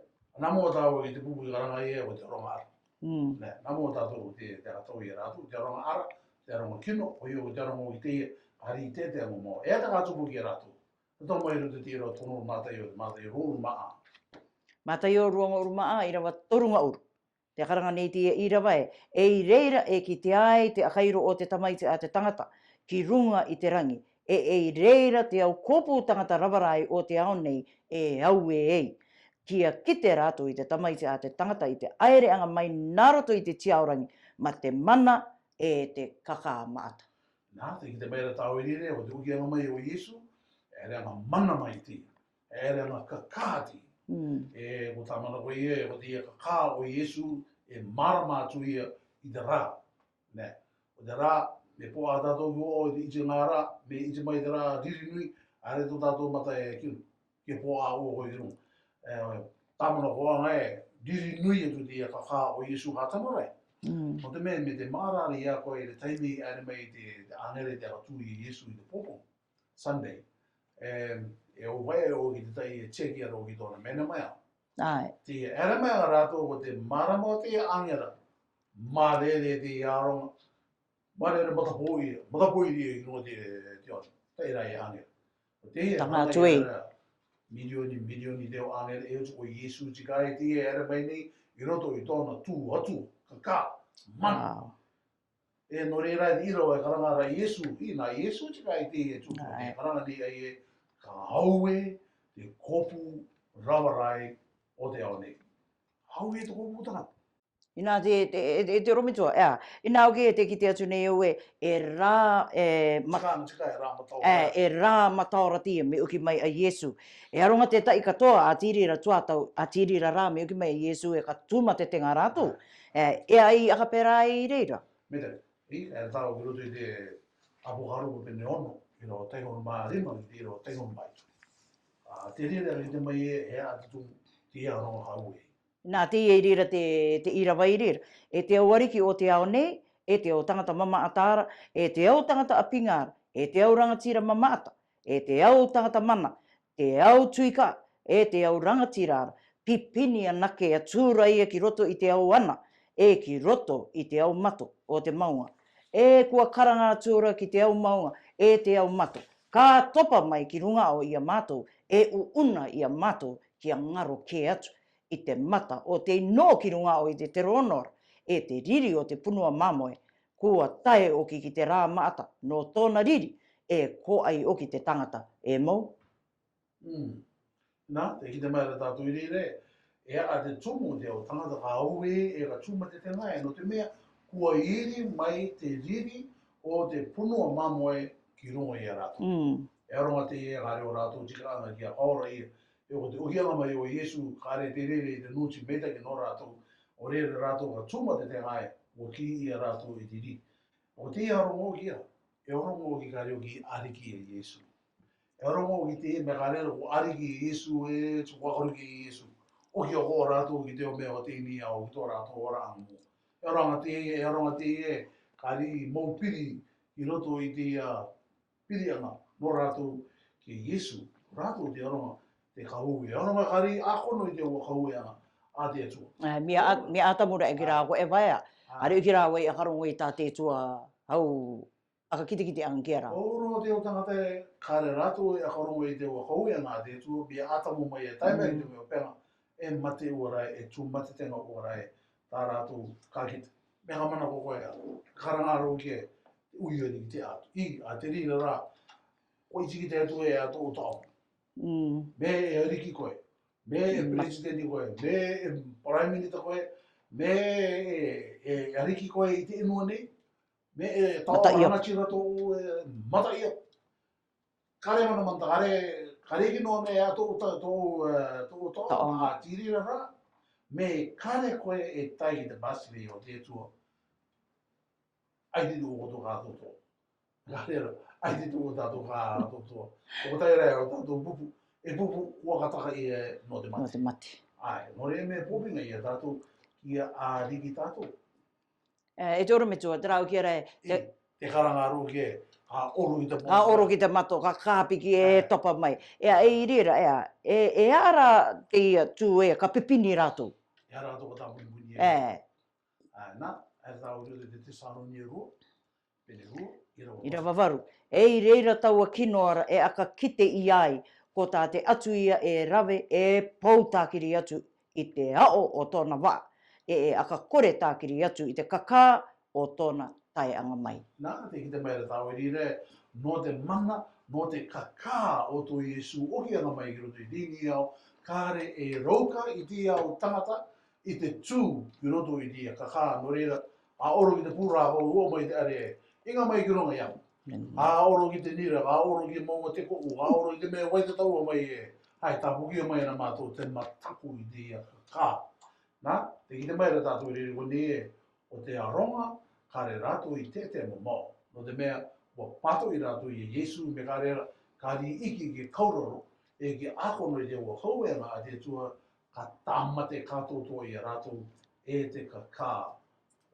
namo tāua ki te pupu i karanga ia ko te aronga ara. Mm. Nē, namo tātou te, te ata ʻo ia rātou, te aronga ara, te aronga kino, ʻo ia ko te aronga ʻo i teie, ari te te amo mo. E ata ka tupu ki a rātou. Tō mai roto te ira tono Mataio, Mataio rua ʻuru mā ʻā. Mataio rua ʻuru mā ʻā, ira va toru ʻuru. Te karanga nei te ira va e, e ʻi reira e kitea ai te ʻakairo o te tamaiti a te tangata, ki runga i te rangi, e, e ʻi reira te au kōpū tangata rava ra o te ao nei, e au e ei. Kia kite rātou i te tamaiti a te tangata i te ʻaereʻanga mai nā roto i te tiaorangi, mā te mana e te kakā maʻata. Nā, te kite mai ra tāua ʻi rere, ko te ʻokiʻanga mai o Iesu, e ʻaereʻanga mana mai te, e ʻaereʻanga kakā te. Mm. E, ko tā mana ko ia, ko te ia kakā o Iesu, e mārama atu ia i te rā. Nē, ko te rā, me pō ʻā tātou ki ʻō, i te iti ngā rā, me iti mai te rā, riri nui, ʻaere tō tātou mata e kino. Ki pō ʻā ʻua koe ki runga. E, tā mana ko anga e, riri nui atu te ia kakā o Iesu ka tano rai. Mm. Nō te mea, me te mārāri ia koe, te taime i ʻaere mai te, te ʻāngere te ʻakatū ʻia Iesu i te pōpō. Sunday. E, e o vai e o ki te tai e tiaki ara o ki tōna mena mai a. Ai. Te ia, ʻaere mai a rātou ko te mārama o te ia ʻāngera. Mārere te ia aronga. Mārere matapō ia, matapō ia i nō te, te ora. Tai rā ia ʻāngera. Ko te ia, tanga atu e. Mirioni, mirioni te au ʻāngera e oti ko Iesu tika e te ia ʻaere mai nei, ki roto i tōna tū atu, kakā, mana. Wow. E nō reira e ira e karanga ra Iesu, i nā Iesu tika e te e tū, e karanga nei ai e ka hau e te kopu rava rai o te ao nei. Hau e te kopu tangata. Inā te, te, te, te orometua, ea. Inā oke e te kite atu nei au e, e rā, e, ma-, tika, tika e rā mataora. E, e rā mataora te ia me uki mai a Iesu. E aronga te ta'i katoa, a tiri ra tua tau, a tiri ra rā me uki mai a Iesu e ka tūma te tenga rātou. E, e ai aka pera ai reira. Me te, i, e tau ki roto i te Apokaropo pene ono, i roto taihon mā rima, i roto taihon mā i. A, te reira ki te mai e, e a te tū, te ia ronga hau e. Nā te ia i reira te, te ira vai reira. E te au ariki o te ao nei, e te au tangata mamaata ra, e te au tangata apinga ra, e te au rangatira mamaata, e te au tangata mana, te au tuika, e te au rangatira ra, pipini anake a tū ra ia ki roto i te au ana, e ki roto i te au mato o te maunga. E kua karanga a tū ra ki te au maunga, e te au mato. Ka topa mai ki runga o ia mātou, e uuna ia mātou ki a ngaro ke atu. I te mata o te ino ki runga o i te terono ra, e te riri o te punua mamoe, kua tae oki ki te rā maata, nō tōna riri, e ko ai oki te tangata, e mau. Mm. Nā, te kite mai ra tātou i reira, e a te tumu te o tangata ka au e, e ka tūma te tenga e, nō te mea, kua iri mai te riri o te punua mamoe ki runga i a rātou. Mm. E aronga te e ka reo rātou tika ana ki a kaora ia, e ko te uhianga mai o Iesu, ka re te rere i te nūti me taki nō rātou, o reira rātou ka tūma te tenga e, ua ki i a rātou i te riri. O te aronga ki a, e aronga ki ka reo ki ariki e Iesu. E aronga ki te me ka rero ko ariki Iesu e, tu ko ariki Iesu. O ki o ko rātou ki te o mea o te ini a o ki tō rātou ora angu. E aronga te, e aronga te e, ka ri mau piri i roto i te ia piri ana, nō rātou ki Iesu, rātou te aronga, te kaue, aronga ka ri akono i te ua kaue ana, a te Atua. E, mea a-, mea Atamu ra e ki rā ko e vaea. A. A ri ki rā ko e a karongo i tā te Atua, hau, aka kitekite anga ki a rā. Oro te o tangata e, ka re rātou e a karongo i te ua kaue ana, a te Atua, mea Atamu mai e tae mai te mea o penga, e mate ua rae, e tū mate tenga ua rae, tā rātou ka kite. Me ka mana ko koe a, karanga rō ki e, ui o ni ki te atu. I, a te rira rā, ko i tiki te atu e a tō tō. Mm. Me e ariki koe, me e president koe, me e prime minister koe, me e, e ariki koe i te inua nei, me e tau mata ia. Ana tira tō, e, mata ia. Ka re mana manta, ka re, ka re ki nō me a tō, tō, tō, e, tō, tō, tō. A tiri ra ra, me ka re koe e tai ki te basri o te Atua. Ai te tō ko tō ka tō tō. Ka re ra, ai te tō ko tā tō ka tō tō. Ko tai ra o tā tō pupu, e pupu, kua ka taka i e nō te mate. Nō te mate. Ai, nō re me pupi nga i a tātou, ki a ariki tātou. E, e te orometua, te rau ki a ra e, te, te karanga rō ki e, ka oro ki te mato. Ka oro ki te mato, ka kāpiki e topa mai. E a, e i reira, e a, e, e a ra te ia tū e, ka pipini rātou. E a rātou ka tāpuni puni e. E. A, nā, e rātou te, te Tesaroni e rua, pene rua, ira vavaru. Ira vavaru. E i reira taua kino ra, e a ka kite i ai, ko tā te Atua e rave, e pou tākiri atu, i te ao o tōna vā, e, e a ka kore tākiri atu i te kakā o tōna taeaga mai. Nā, te kite mai ra tāua i reira, nō te mana, nō te kakā o tō Iesu, ohiaga mai ki roto i te ini ao, ka re e rauka i te ao tangata, i te tū, ki roto i te kakā, nō reira, a oro ki te pūrā ko ua mai te are, inga mai ki runga i a. Mm. A oro ki te nira, a oro ki maunga te ko'u, a oro ki te mea vai te taua mai e. Hai, tāpukia mai ana mātou te mataku i te ia kakā. Nā, te kite mai ra tātou i reira ko nei e, o te aronga, ka re rātou i te te mamao. Nō te mea, ua pato i rātou i a Iesu me ka re ra, ka ri iki ki kauroro, e ki akono i te ua kauenga a te Atua, ka tāmate ka tōtō i a rātou, e te kakā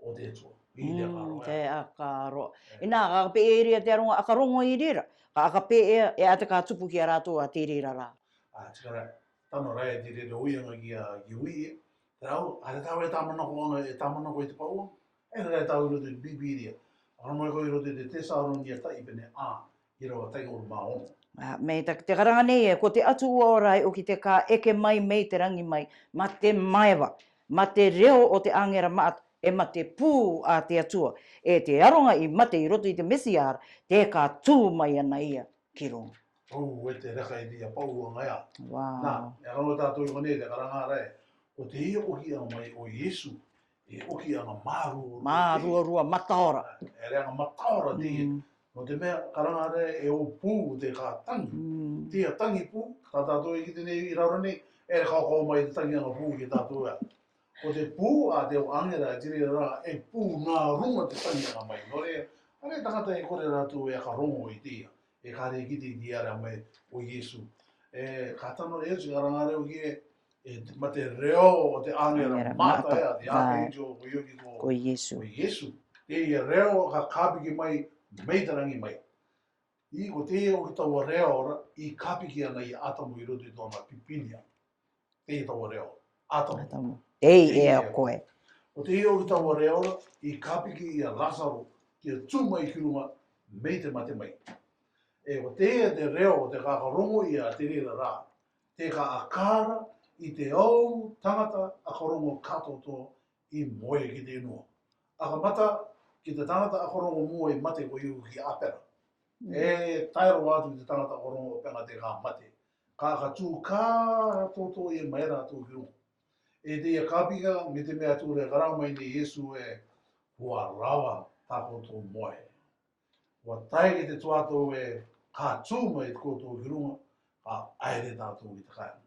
o te Atua. I te akaroa. Mm, te akaroa. E. Inā, ka pē e reira te aronga, akarongo i reira. Ka aka pē e, e a te ka tupu ki a rātou a te reira rā. A, tika ra, tano ra e te reira uianga ki a, ki ui e. Te rau, a re tāua e tāmanako anga, e tāmanako i te pau anga. E re tāua i roto i te Bībīria. Aro mai ko i roto i te Tesalonia ta'i pene a, ira vā ta'i ono mā ono. A, me ta, te karanga nei e, ko te Atua ora e oki te ka eke mai mei te rangi mai, mā te maeva. ma te reo o te angera ma'ata, 'e ma te pū a te Atua, 'e te aronga i mate i roto i te Mesia ra, te ka tū mai ana ia ki runga. Pau e te reka i te ia pau anga ia. Wow. Nā, e kano tātou i konei te karanga ra e, ko te ia ohiaga mai o Iesu, e ohiaga māruarua. Māruarua, mataora. E reanga mataora te ia. Mm. Nō te mea karanga ra e o pū te ka tangi. Mm. Te ia tangi pū, tā tātou e kite nei i raro nei, e kau kau mai te tangi anga pū ki tātou ia. Ko te pū a te angera, e tiri ra, e pū nā runga te tangi anga mai. Nō reira, are tangata e kore rātou e ka rongo i te ia, e ka rē kite i te ia ra mai o Iesu. E, ka tano e te karanga reo ki e, e, ma te reo o te angera, angera ma'ata, ma'ata ia, the archangel, ko Iesu, ko Iesu. Ko Iesu. Te ia reo ka kapiki mai, mai te rangi mai. I ko te ia o ki taua reo ra, i kapiki ana i Atamu i roto i tōna pipinia. Te ia taua reo. Atamu. Atamu. Te ia e a koe. Ko te ia o ki taua reo ra, i kapiki ia Lasaro, ki a tū mai ki runga, mai te mate mai. E ko te ia te reo, te ka ka rongo ia te reira ra. Te ka akara, i te au, tangata, a ka rongo katoatoa, i moe ki te enua. A ka mata, ki te tangata a ka rongo mua i mate ko iu ki Apera. Mm. E tae roa atu ki te tangata a ka rongo o penga te ka mate. Ka ka tū katoatoa ia mai rātou ki runga. E te ia kapiki, me te mea tū re karanga mai nei Iesu e, kua rava tā koutou moe. Kua tae ki te tuato e, ka tū mai te koutou ki runga, ka aere tātou ki te kāinga.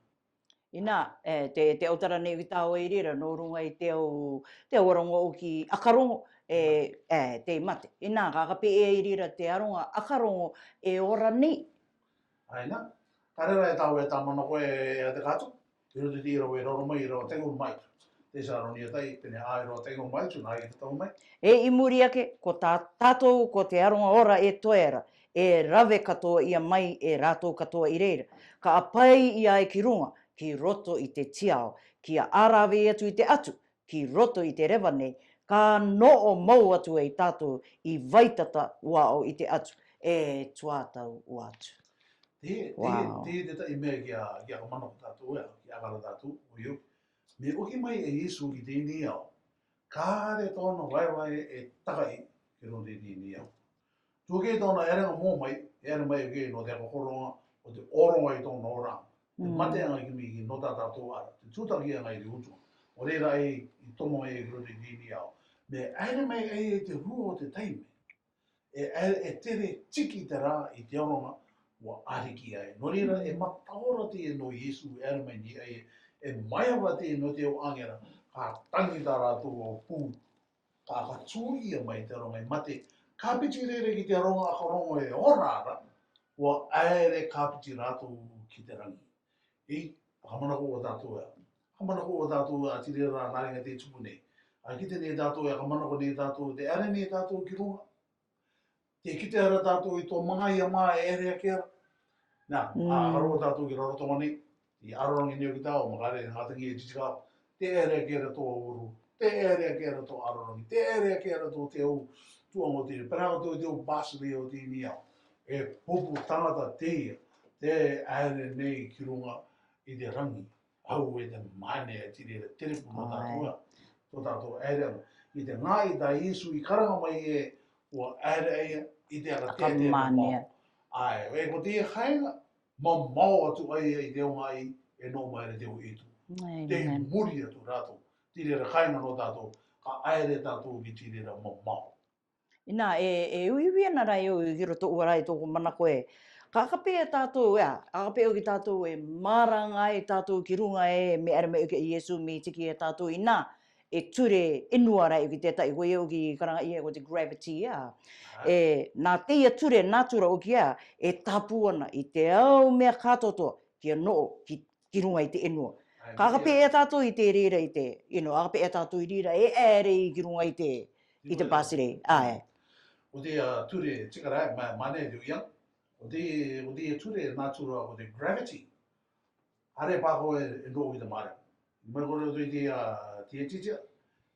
Inā, e, te, te autara nei ki tāua i reira, nō runga i te au, te au aronga o ki a ka rongo, e, e, te mate. Inā, ka ka pē e i reira te aronga a ka rongo e ora nei. Ai nā, ka rera e tāua e tā manako e, e a te kātu, i roto i te ira e roro mai, ira o te uru mai. Te Saronia tai, pene a ira o te uru mai, tū nā i te tau mai. E i muri ake, ko tā, tātou, ko te aronga ora e toe ra, e rave katoa ia mai, e rātou katoa i reira. Ka a pai ia ai ki runga, ki roto i te tiao, ki a arave atu i te atu, ki roto i te reva nei, ka no'o mau atu ai tātou i vaitata uao i te atu, e tuatau uatu. Te, te, wow. Te, te ta'i mea ki a, ki a ka manako tātou, e, ki a kara tātou, o io. Me oki mai e Iesu ki tēnei ao, kāre tōna vaevae e takai ki roto i tēnei ao. Tū kē tōna erenga mō mai, e ere mai o kē nō te aka koronga, o te oronga i tōna ora. Te, mm, mateaga i kimi ki nō tā tātou ara, te tūtakiaga i te utunga. O reira ai i tomo mai ki roto i tēnei ao. Me ere mai ai e te rua o te taime. E, e, e tere tiki te rā i te oronga, kua ariki ai. Nō reira, e mataora te nō Iesu, e ere mai nei ai, e maiava te nō te au angera, ka tangi tā rātou au pū. Ka, ka tū ia mai te aronga i mate. Ka piti rere ki te aronga a ka rongo e ora ra, kua aere ka piti rātou ki te rangi. E, a ka manako o tātou e. A ka manako o tātou e, a tiri ra nā ringa te tupu nei. A kite nei tātou e, a ka manako nei tātou, te aere nei tātou ki runga. Te kite ara tātou i tō mangaia mā e ere ake ara. Nā, mm, a, a raro tātou ki raro tō mani, i arorangi nei o ki tao, makare, ngā tangi e titi kao. Te ere ake ara tō uru, te ere ake ara tō arorangi, te ere ake ara tō te au, tū ango te, pera ka tō te au bāsiri o tēnei ao. E pupu tangata te ia, te aere nei ki runga i te rangi. Au e te mane e tiri e te repu nō tātou. Ai. Tō tātou aere ana. I te ngā i tā Iesu i karanga mai e, kua aere ai i te aka, aka tētē mane. Mamao. Ai, e ko te ia kāinga, mamao atu ai i te o ngā i, e nō mai re te o itu. Ai, te amen. Muri atu rātou. Tiri ra kāinga nō tātou, ka aere tātou ki tiri ra mamao. Inā, e, e uiui ana ra e au i ki roto ua ra i tōku manako e. Ka, ka pē e tātou, ea, ka, ka pē o ki tātou e, maranga ai tātou ki runga e, me ere mai o ki a Iesu, me tiki e tātou inā, e ture, e nua ra e o ki te ta'i, ko e o ki karanga ia, ko te gravity, ea. Ai. E, nā te ia ture, natura o ki a, e tāpū ana, i te au mea katoatoa, ki a no'o, ki ki runga i te enua. Ai, ka, ka pē e tātou i te reira i te, you know, ka pē e tātou i reira, e, e ere i ki runga i te, i te bāsiri, ai. O te, a, ture, tika ra, ma, mane te uiang. O te, o te ture natura, o te gravity. Are pā ko e, e nō i te mare. Me ko roto i te, a, te titia.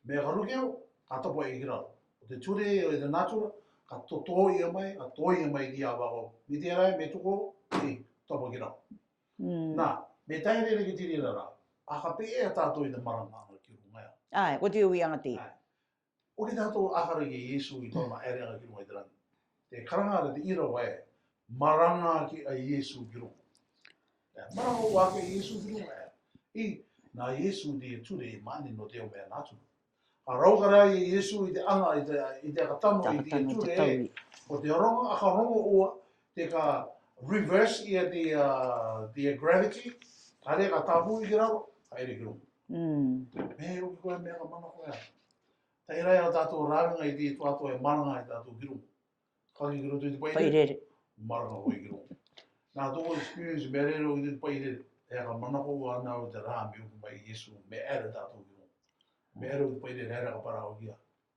Me ka ruke o, ka topa e ki raro. O te ture, o te natura, ka to, tō ia mai, ka tō ia mai ki a pā ko. Me te rai, me tuko, e, topa ki raro. Mm. Nā, me tae rere ki te reira ra, a ka pē e tātou i te maranga ana ki runga Ā, ko te uiaga tē. Ā. ʻOki tātou ʻākara kia Iesu i tōna ʻaereʻaga ki ruŋa i te raŋi. Te karanga ra te ira ē, maranga ake ʻa Iesu ki ruŋa. Ē, maranga ake ʻa Iesu ki ruŋa ē. ʻĒ, nā Iesu te ture māʻani nō te ao meʻa nātura. Ka rau ka ra ʻia Iesu i te aŋa, i te, i te aka tano, i te ture ē. Ko te roŋo, ʻa ka roŋo ʻoia, te ka reverse ʻia te, ā, te gravity, ka rē ka tāpū i ki raro, ka ʻere ki ruŋa. Mm. Mea ʻoku koe meʻa ka manako ē. Taʻe ʻai ra tātou rāveaga i te Atua ʻe maranga ai tātou ki ruŋa. Ka ki roto i te paʻirere. Paʻirere. Maranga hoʻi ki ruŋa. Nā tō experience mea rere ʻoku i te paʻirere. ʻE ka manako ʻoia ʻana ʻo te rā mea ʻoku ʻomai ʻe Iesu, mea ʻere tātou ki ruŋa. Mea ʻere ʻoku i te paʻirere, ʻere ka parau kia.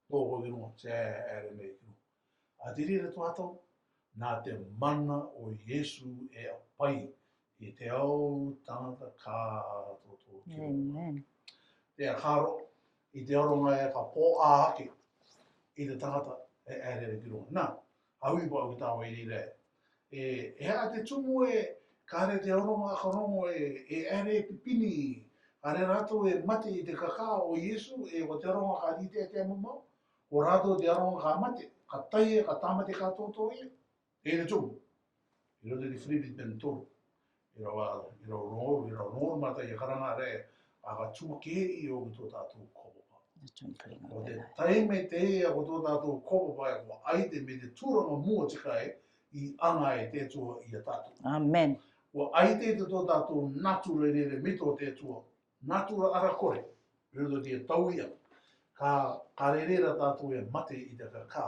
Tō koe ki ruŋa, ʻe ʻere mai ki ruŋa. ʻA te reira tō ʻoe, nā te mana ʻo Iesu ʻe ʻapai i te ao tangata kātoa ki ruŋa. Amen. Te ʻākaro, i te aro ē ka pōʻā ake i te tangata ʻe ʻere ki ruŋa. Nā, ʻa ui paʻu ki tāua i reira. ʻE, ʻe ʻa te tumu ē, ka rē te aroha ʻa ka roŋo ē, ʻe ʻere pipini, ka rē rātou ʻe mate i te kakā ʻo Iesu, ʻe ko te aroha ka rite te mamau, ko rātou te aroha ka mate, ka tahi ē, ka tāmate kātoatoa ia. ʻE te tumu. I roto i te Firipi pene toru. I rava, i rava roŋo, i rava roŋo mata ʻia karanga rē, ʻa ka tumu kē ʻi ʻo ki tō tātou kaupapa. ʻO te taime tē ʻai ʻa ko tō tātou kaupapa ē, ʻoku ʻai te mea te tūranga mua tika ē, ʻi aŋa ē te Atua ia tātou. Amen. ʻOku ʻai te, te tō tātou nātura i reira mai tō te Atua. Nātura ʻarakore. I roto i te tauihaʻa. Ka, ka rere ra tātou ʻe mate i te kakā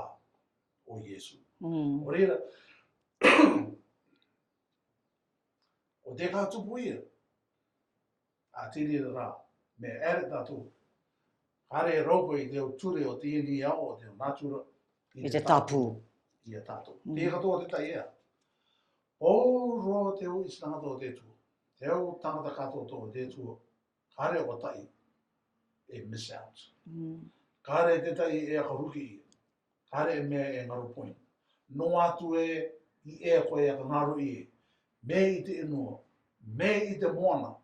ʻo Iesu. Mm. ʻO reira, ʻo te ka tupu ia. ʻA te reira rā, mea ʻere tātou. Ka rē rau koe i te ture ʻo te ini ao ʻo te nātura. I te tāpū. Ia tātou. Mm. Te katoa te tai ē. Pauroa te uʻi tangata ʻo te Atua. Te au tangata kātoatoa ʻo te Atua. Ka rē ʻo taʻi ʻe miss out. Mm. Ka rē te taʻi ʻe ʻakaruke ia. Ka rē mea ʻe ngaro point. Noa atu ē, ʻi ʻē koe ʻa ka ngaro ē. Mea ʻi te ʻenua, mea ʻi te moana.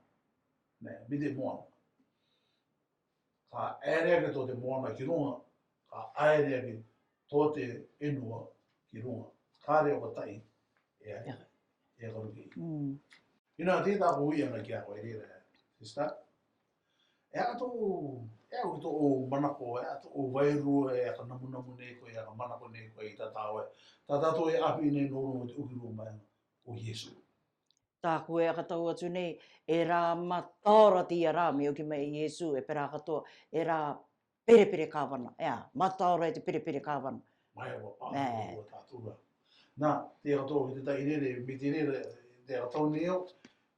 Mea, mea ʻi te moana. Ka ʻaere ake tō te moana ki ruŋa, ka ʻaere ake tō te ʻenua ki ruŋa. Ka rē ʻo taʻi, ʻe ʻai, ʻe ʻakaruke. Mm. Ina, te tāku uiaga kia koe i reira, sister. ʻE ʻa tō, ʻe ʻa tō manako, ʻe ʻa tō vairua, ʻe ʻa ka namunamu nei koe, ʻe ʻa ka manako nei koe i tātou ē. Tā tātou ʻe ʻāpī nei nō ruŋa i te ʻoki rua mai ʻo Iesu. Tāku ē ʻa ka tau atu nei, ʻe rā mataora te ia rā, mea ʻoku ʻomai ʻe Iesu, ʻe pē rā katoa, ʻe rā perepere kāvana, ʻe ʻa, mataora e te perepere kāvana. Mai ʻoku pā, ʻe. ʻOku tātou rā. Nā, te katoa ki te tai rere, mea te rere, te katoa nei ʻo,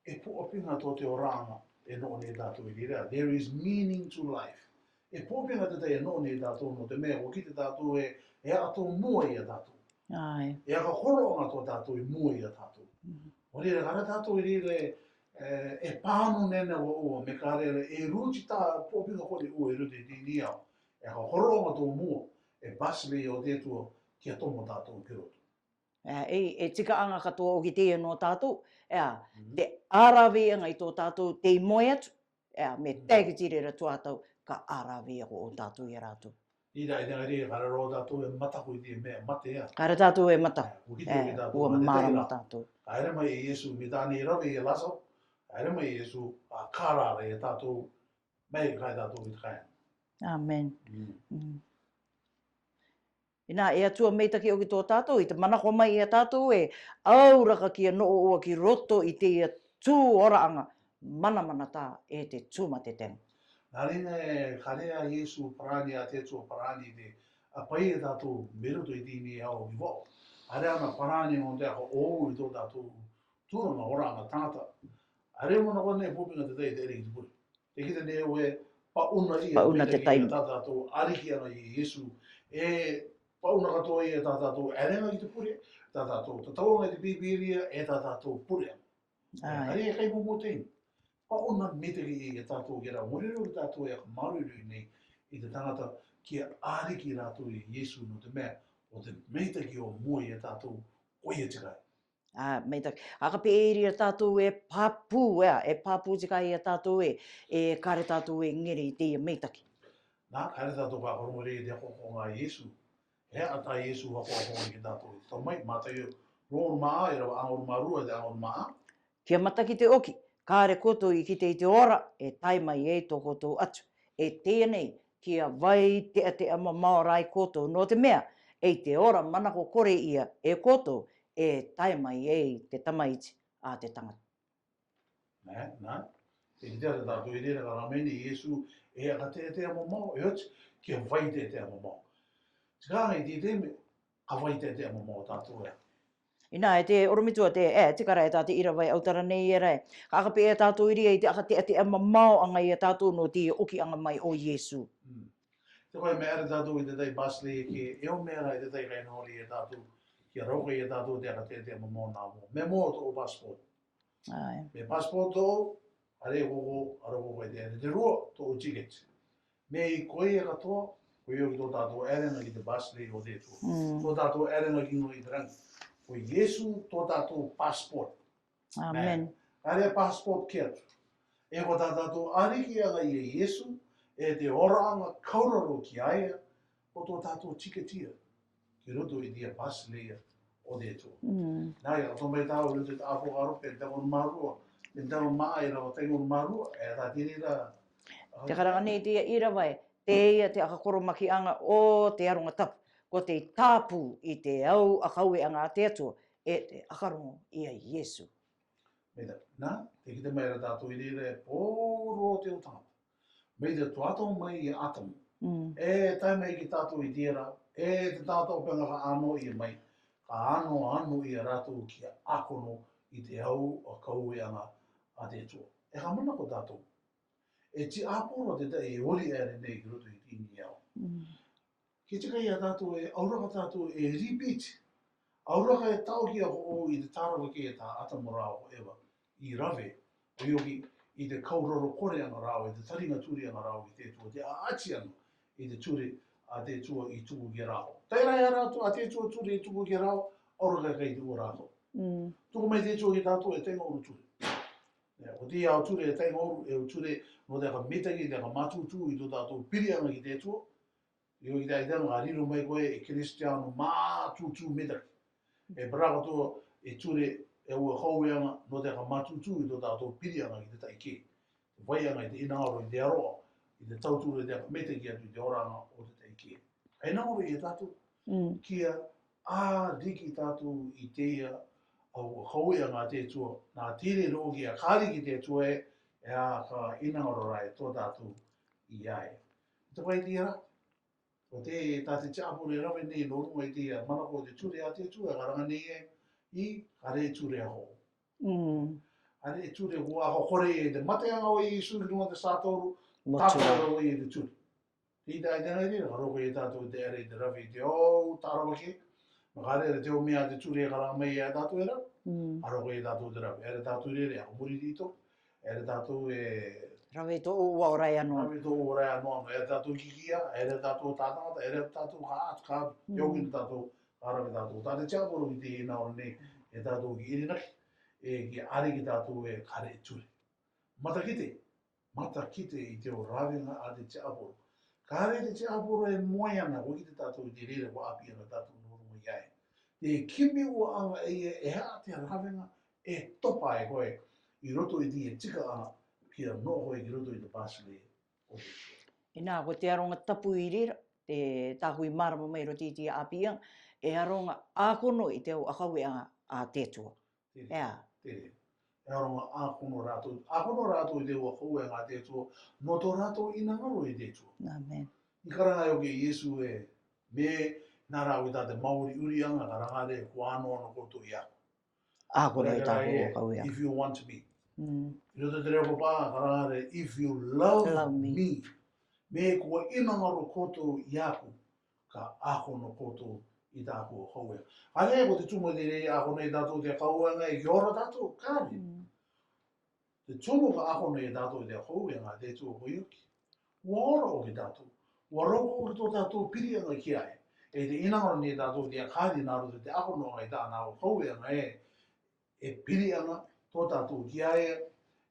ʻe puʻapinga tō te oraraʻa, ʻe noʻo nei tātou i reira. There is meaning to life. ʻE puʻapinga te tai ʻe noʻo nei tātou nō te mea, ʻoku ʻite tātou ē, ʻe ʻa tō mua ia tātou. ʻAe. ʻE ʻa ka horoʻanga tō tātou ʻi mua ia tātou. Mm. ʻO reira, ka rā tātou i reira, ē, ʻe pāmu nei nā ʻoua, ʻoua, mea ka rere, ʻe ruti tā puʻapinga ko ē ʻoua ʻi roto i te ini ao. ʻE ʻa ka horoʻanga tō mua, ʻe basically ʻo te Atua, kia tomo tātou ki roto. Ē, ʻe, ʻe tikaʻanga katoa ʻoku ʻite ia nō tātou, ē, mm, te ʻaraviaga i tō tātou tei moe atu, ē, mea, mm, tae ki te reira tuatau, ka ʻaraviako ʻo tātou ia rātou. Ira, i te ngari, ka raro tātou e mataku i te mea mate ē. Ka raro tātou e mataku. Ē, ʻoku ʻite, ē, tātou ʻoku mate mārama tahi rā. Tātou. Ka ʻere mai ʻe Iesu, mea tā nei rave ʻia Lāsaro, ka ʻere mai ʻe Iesu, ʻa ka rara ia tātou, mai ka tātou ki te kāinga. Amen. Mm. Mm. Ina, ʻe Atua meitaki ʻoki tō tātou, i te manako mai ia tātou ē, ʻauraka kia noʻo ʻoua ki roto i te ia tū oraʻanga, manamanatā ʻe te tūmatetenga. Nā reira ē, ka rē ʻa Iesu parani, ʻa te Atua parani te, ʻapai ia tātou, mai roto i te ini ao ki vao. ʻA rē ʻana parani nō te ʻakaʻau i tō tātou tūranga oraʻanga tangata. ʻA rē mō nā kona e puʻapinga te tai te ʻere ki te pure. Te kita nei ʻoku pāʻuna ia, pāʻuna te taimi. Tā tātou ʻarikiaga ʻia Iesu. ʻE pāʻuna katoa ia tā tātou ʻaereaga ki te pure, tā tātou tatauaga i te Pīpīria, ʻe tā tātou pureaga. ʻAe. ʻA rē e kai momo taimi. Pāʻuna meitaki ia tātou kia rā. Mōriro tātou e aka māuruuru nei i te tangata kia ʻariki rātou ʻia Iesu nō te mea, ʻo te meitaki ʻo mua ia tātou, ko ia te kai. Ā, meitaki. ʻA ka pē ʻe ʻere ia tātou e pāpū, ē, e pāpū te kai ia tātou ē, ē, ka rē tātou e ngere i te ia meitaki. Nā, ka hare tātou ka koromaria i te akoakoaga a Iesu. He ata Iesu akoakoaga ki tātou. Tau mai, Mataio, rogo mā, ira wa aoru mā rua, te aoru mā. Kia matakite ōki, ka hare koutou i kite i te ora, e tae mai ei tō koutou atu. E teie nei, kia vai teatea mamao rā ai koutou, nō te mea, ei te ora manako kore ia, e koutou, e tae mai ei te Tamaiti a te tangata. Nā, nā. E kitea tātou i reira ka rā mai nei Iesu, e a ka teatea mamao, e oti, kia vai teatea mamao. Tika ngai te te me, ka vai teatea mamao tātou e. Inā, e te orometua te, e, tika rā e tā te ira vai autara nei e rā e. Ka aka pē e tātou i reira i te aka teatea mamao anga i a tātou nō te ōkiaga mai o Iesu. Mm. Te koe me hare tātou i te tai Basile ke, e o me hare i te tai kai nori e tātou, kia rauka i a tātou te aka teatea mamao nā mo. Me mo tō passport. Ai. Me passport tō, are koko, are koko e te, te rua, tō ticket. Me i koe e katoa, ko io ki tō tātou erenga ki te Basile o te tō. Mm. Tō tātou erenga ki nō i te rangi. Ko Iesu tō tātou passport. Amen. Ka hare passport ki atu. E ko tā tātou arikiaga i a Iesu, e te oranga kauraro ki a ia, ko tō tātou ticket ia. Ki roto i te Basile ia o te tō. Mm. Nā, ia tō mai tāu, roto i te apo karo, Pentagon mā rua, Pentagon mā, e rā wa Pentagon mā rua, e tā te reira. Te karanga nei te ira vai, teie te aka koromakiaga o te aronga tapu, ko te tāpū i te au akaueaga a te Atua, e te akarongo i a Iesu. Mai tā, nā, e kite mai rā tātou i reira e poro te o tangata. Mai te tuato mai i Atamu. Mm. E tae mai ki tātou i te rā, e te tātou penga ka ano i mai, ka ano ano i a rātou kia akono i te au akaueaga a te Atua. E ka manako tātou. E tiaporo te tai e ori e nei ki roto i te ini au. Mm. Ki tika i a tātou e, auraka tātou e repeat. Auraka e tau ki a ho o i te tāravake e tā Atamu rā o Eva. I rave, o ioki, i te kauraro koreaga rā o, i te taringa turiaga rā o, i te tua, te aatiaga, i te ture, a te tua i tuku ki a rā o. Tae rā e a rātou, a te tua ture i tuku ki a rā o, auraka e kai te ua rātou. Mm. Tuku mai te tua ki tātou e tainga uru ture. Ia, ko te ia o ture e tainga uru, e o ture, nō te aka mitaki, te aka matūtū, i tō tātou piriaga ki te tua, Io i te aitanga, riro mai koe e Kristiano matūtū mitaki. E paraka tō e ture e ua kaueaga nō te aka matūtū i tō tātou piriaga ki te tai kē. Vaiaga i te inangaro i te aroa, i te tauture te aka mitaki atu i te oranga o te tai kē. Ai nangaro i a tātou. Mm. Kia a riki tātou i te ia au kaueaga te tua, nā tere rō kia ka riki te tua e, e a ka inangaro rā e tō tātou i ai. Te vai te ia rā. Ko te tā te tiaporo e rave nei nō runga i te ia manako o te ture a te tua, ka ranga nei e, i, ka re ture a ho. Mm. A re ture ko a ho kore e te mateaga o Iesu ki runga te sātoro, tākaro o i te ture. Te ita ai te ngai te, ka roko i tātou te are i te rave i te au, tāravake, ma ka re te o mea te ture ka ranga mai e a tātou e rā, mm, ka roko i tātou te rave, e re tātou re re, a ko muri tito, E re tātou e rave tō ua ora e ano. Rave tō ua ora e ano ano. E re tātou kikia, e re tātou tātangata, e re tātou ka atu ka atu. Mm. Te oki tātou, ka rave tātou. Tā te tiaporo ki te ina ora nei, e tātou ki irinaki, e ki are ki tātou e kare ture. Matakite, matakite i te o ravenga a te tiaporo. Ka are te tiaporo e moe ana, ko ki te tātou i te rere ko api ana tātou nō runga i ai. Te kimi ua anga e ia e hea te ravenga, e topa e koe i roto i te tikaaga kia noho koe ki roto i te pasile o te Atua. Inā, ko te aronga tapu i reira, te tāhui mārama mai roto i te āpiaga, e aronga ākono i te au akaueaga a te Atua. Tere, ea, tere. E aronga ākono rātou, ākono rātou i te au akaueaga a te Atua, nō tō rātou inangaro i te Atua. Amen. I karanga e oke Iesu e, me nā rāua tā te mauri uriaga, karanga re, kua ano ano koutou i a Ākore e tāku o kau ia. If you want me. Mm. I roto te reo papa, karanga re, if you love me. Me kua inangaro koutou i aku, ka ākono koutou i tāku o kau ia. Are ko te tumu te rei ākono i tātou te kau ia ngai, ki ora tātou, kāre. Mm. Te tumu ka ākono i tātou te kau ia ngai, te tumu ko ioki. Ua ora o ki tātou. Ua roko o ki tō tātou piriaga ki ai. E te inangaro nei tātou te akari nā roto te akono ngai tā nā o kau ia ngai. E piriaga tō tātou ki ai.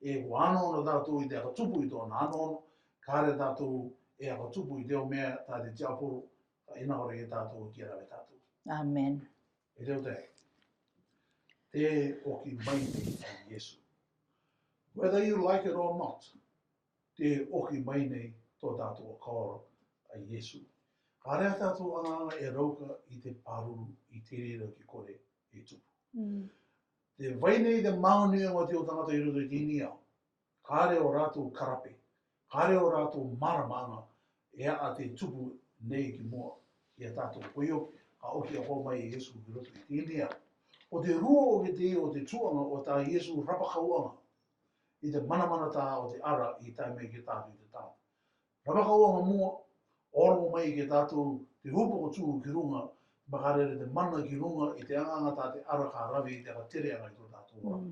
E ko ano ono tātou i te aka tupu i tō nā ano ono. Kāre tātou e a ka tupu i te ao meʻa tā te tiaporo, ka ʻinahora ia tātou ki a rave tātou. ʻĀmeni. E te o te, te ʻoki mai nei ʻa Iesu. Whether you like it or not, te ʻoki mai nei tō tātou koro ʻa Iesu. Ka rere tātou anga e rauka i te pāruru i te reira ki kore e tupu. Te vai nei te māʻoniʻoni o te tangata i roto i tēnei ao. Ka rere ō rātou karape, ka rere ō rātou māramarama, e a te tupu nei ki mua ia tātou. Ko ia ka ʻoki ʻa koe mai Iesu ki roto i tēnei ao. ʻO te rua o ke te, ʻo te tuʻanga o tā Iesu rapakauanga i te manamana tā o te ara i tae mai ki tātou i te tātou. Rapakauanga mua, ʻo roŋo mai ki tātou te hupa ko tū ki runga, makarere te mana ki runga i te anganga tā te ara ka rave i te aka tere anga i tō tātou ora.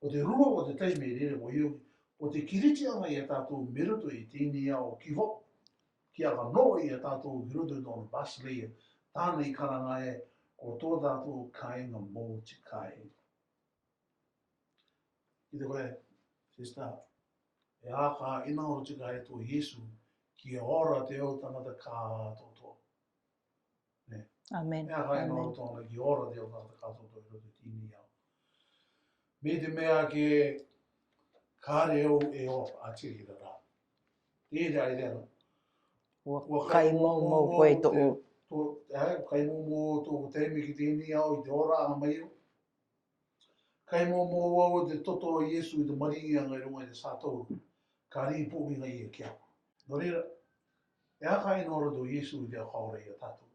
ʻO te rua o te taime rere ko ia, ʻo te kiritianga ia tātou me roto i tēnei ao ki vau. Ki a ka noʻo ia tātou ki roto i tōna basileia, tāna i karanga e, ko tō tātou kāinga mō te kāinga. Ki te koe, sister, e a ka ʻinahora tika e tō Iesu, ki a ora te au tangata ka toto. ʻĀmeni. E a ka ʻinahora tōna ki ora te au tangata ka toto i roto i tēnei ao. Me te meʻa ke kare au e o a tiri rara. Te rā i rera. Ua kai mau mau koe tō. Tō, e, kai mau mau tō ko te me ki tēnei ao i te ora a mai o. Kai mau mau au te toto o Iesu i te maringi anga i runga i te sātauro. Ka rī pōminga ia ki a. Nō reira, e a ka ʻinahora tō Iesu i te a ka ora ia tātou.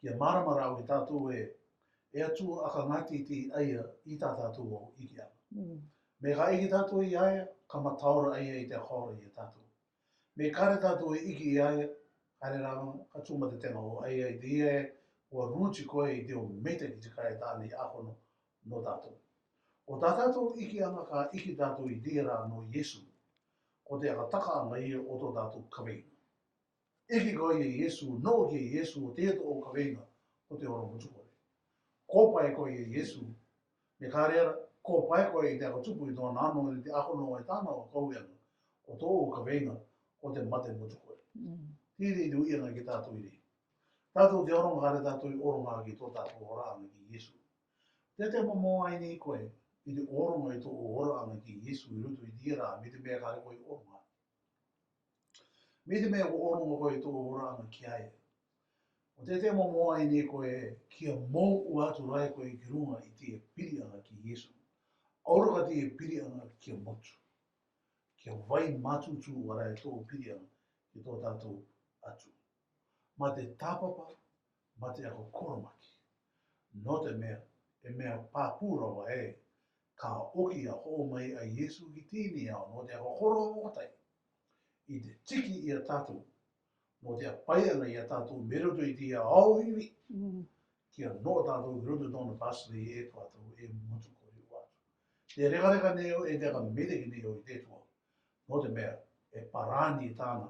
Kia māramarau i tātou e, e a tū a ka ngati te aia i tā tātou au i ki a. Me ka iki tātou i aia, ka mataora aia i te a ka ora ia tātou. Me kare tātou e iki i aia, kare rā ka tū ma te tenga o aia i te ia e, ua ruti koe i te o meita ki te kai tāna i akono nō tātou. ʻO tā tātou iki anga ka iki tātou i te rā nō Iesu, ko te aka taka anga ia o tō tātou kaveinga. Iki koe ia Iesu, nō ki Iesu, o te to o kaveinga, o te ora motu koe. Ko pae koe ia Iesu, me kare ara, ko pae koe i te aka tupu i tōna ano i te akono e tāna o kaueanga, o tō o kaveinga, o te mate motu koe. Tiri i te ui anga ki tātou i rei. Tātou te oronga kare tātou i oronga ki tō tātou ora anga ki Iesu. Te te momo ai nei koe, i te oronga i tō ora anga ki Iesu i roto i te rā, me te meʻa kare koe oronga. Me te meʻa ko oronga koe i tō ora anga ki ai. ʻO te te momo ai nei koe, kia mou ua atu rai koe ki runga i te piri anga ki Iesu. Aura ka te piri anga kia motu. Kia vai matutu ua rai tō piri anga ki tō tātou atu. Ma te tāpapa, ma te ako koromaki. Nō te meʻa, e meʻa pāpū rawa e, ka ʻoki a hoʻo mai a Iesu ki tēnei ao, nō te ako koro o tai. I te tiki ia tātou, nō te a pai ana ia tātou me roto i te ao iwi. Kia nō tātou ki roto tōna pasri e tātou e motu kori atu. Te reka reka nei o, e te aka mete ki nei o i te tua. Nō te meʻa, e parani tāna,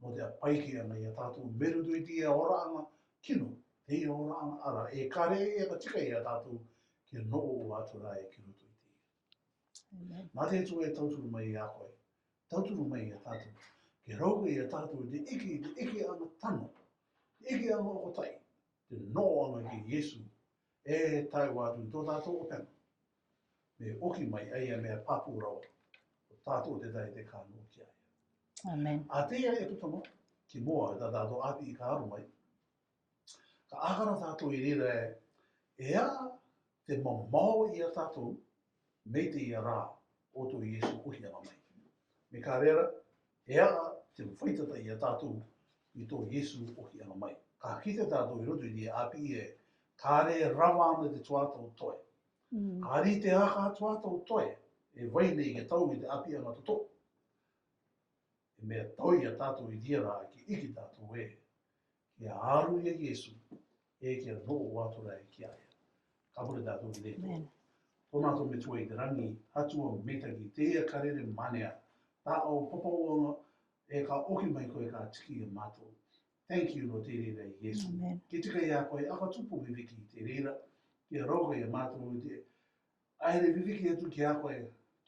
nō te a pai ki ana ia tātou me roto i te ia ora anga kino, te ia ora anga ara, e kare e ka tika ia tātou, kia nō o atu rā e ki roto i te ia. Nā te tu e tauturu mai ia koe, tauturu mai ia tātou, ke rau koe ia tātou, te iki, te iki anga tano, te iki anga o kotai, te nō anga ki Iesu, e tai watu tō tātou o pena. Me ʻoki mai aia meʻa pāpū rawa, o tātou te tai te ka nō ki aia. ʻĀmeni. A te ia e putono, ki mua e tā tātou api i ka aro mai. Ka akana tātou i reira e, e a te mamao ia tātou, me te ia rā, o tō Iesu ʻoki anga mai. Me ka rera, e a te faitata ia tātou, i tō Iesu ʻoki anga mai. Ka kite tātou i roto i te api e, ka re rava ana te tuatou toe. Ka rī te aka tuatou toe, e vai nei ke tau i te api anga toto. E meʻa tau ia tātou i te rā ki iki tātou e. Kia aru ia Iesu, e kia nō o atu rā e ki aia. Ka pure tātou ki te tō. Tōna tō me tua i te rangi, hatua me taki, te ia karere manea, tā au papauanga, e ka ʻoki mai koe ka tiki e mātou. Thank you, Lord, te reira Iesu. Ke tika ia koe, aka tupu viviki te reira, kia rau koe ia mātou i te Aere viviki atu ki a koe,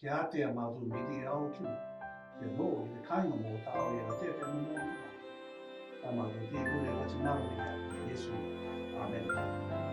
kia ate a mātou me te ao ki. Kia nō i te kāinga mō tā au ia te te mō. Nar aw Yesu. Amen.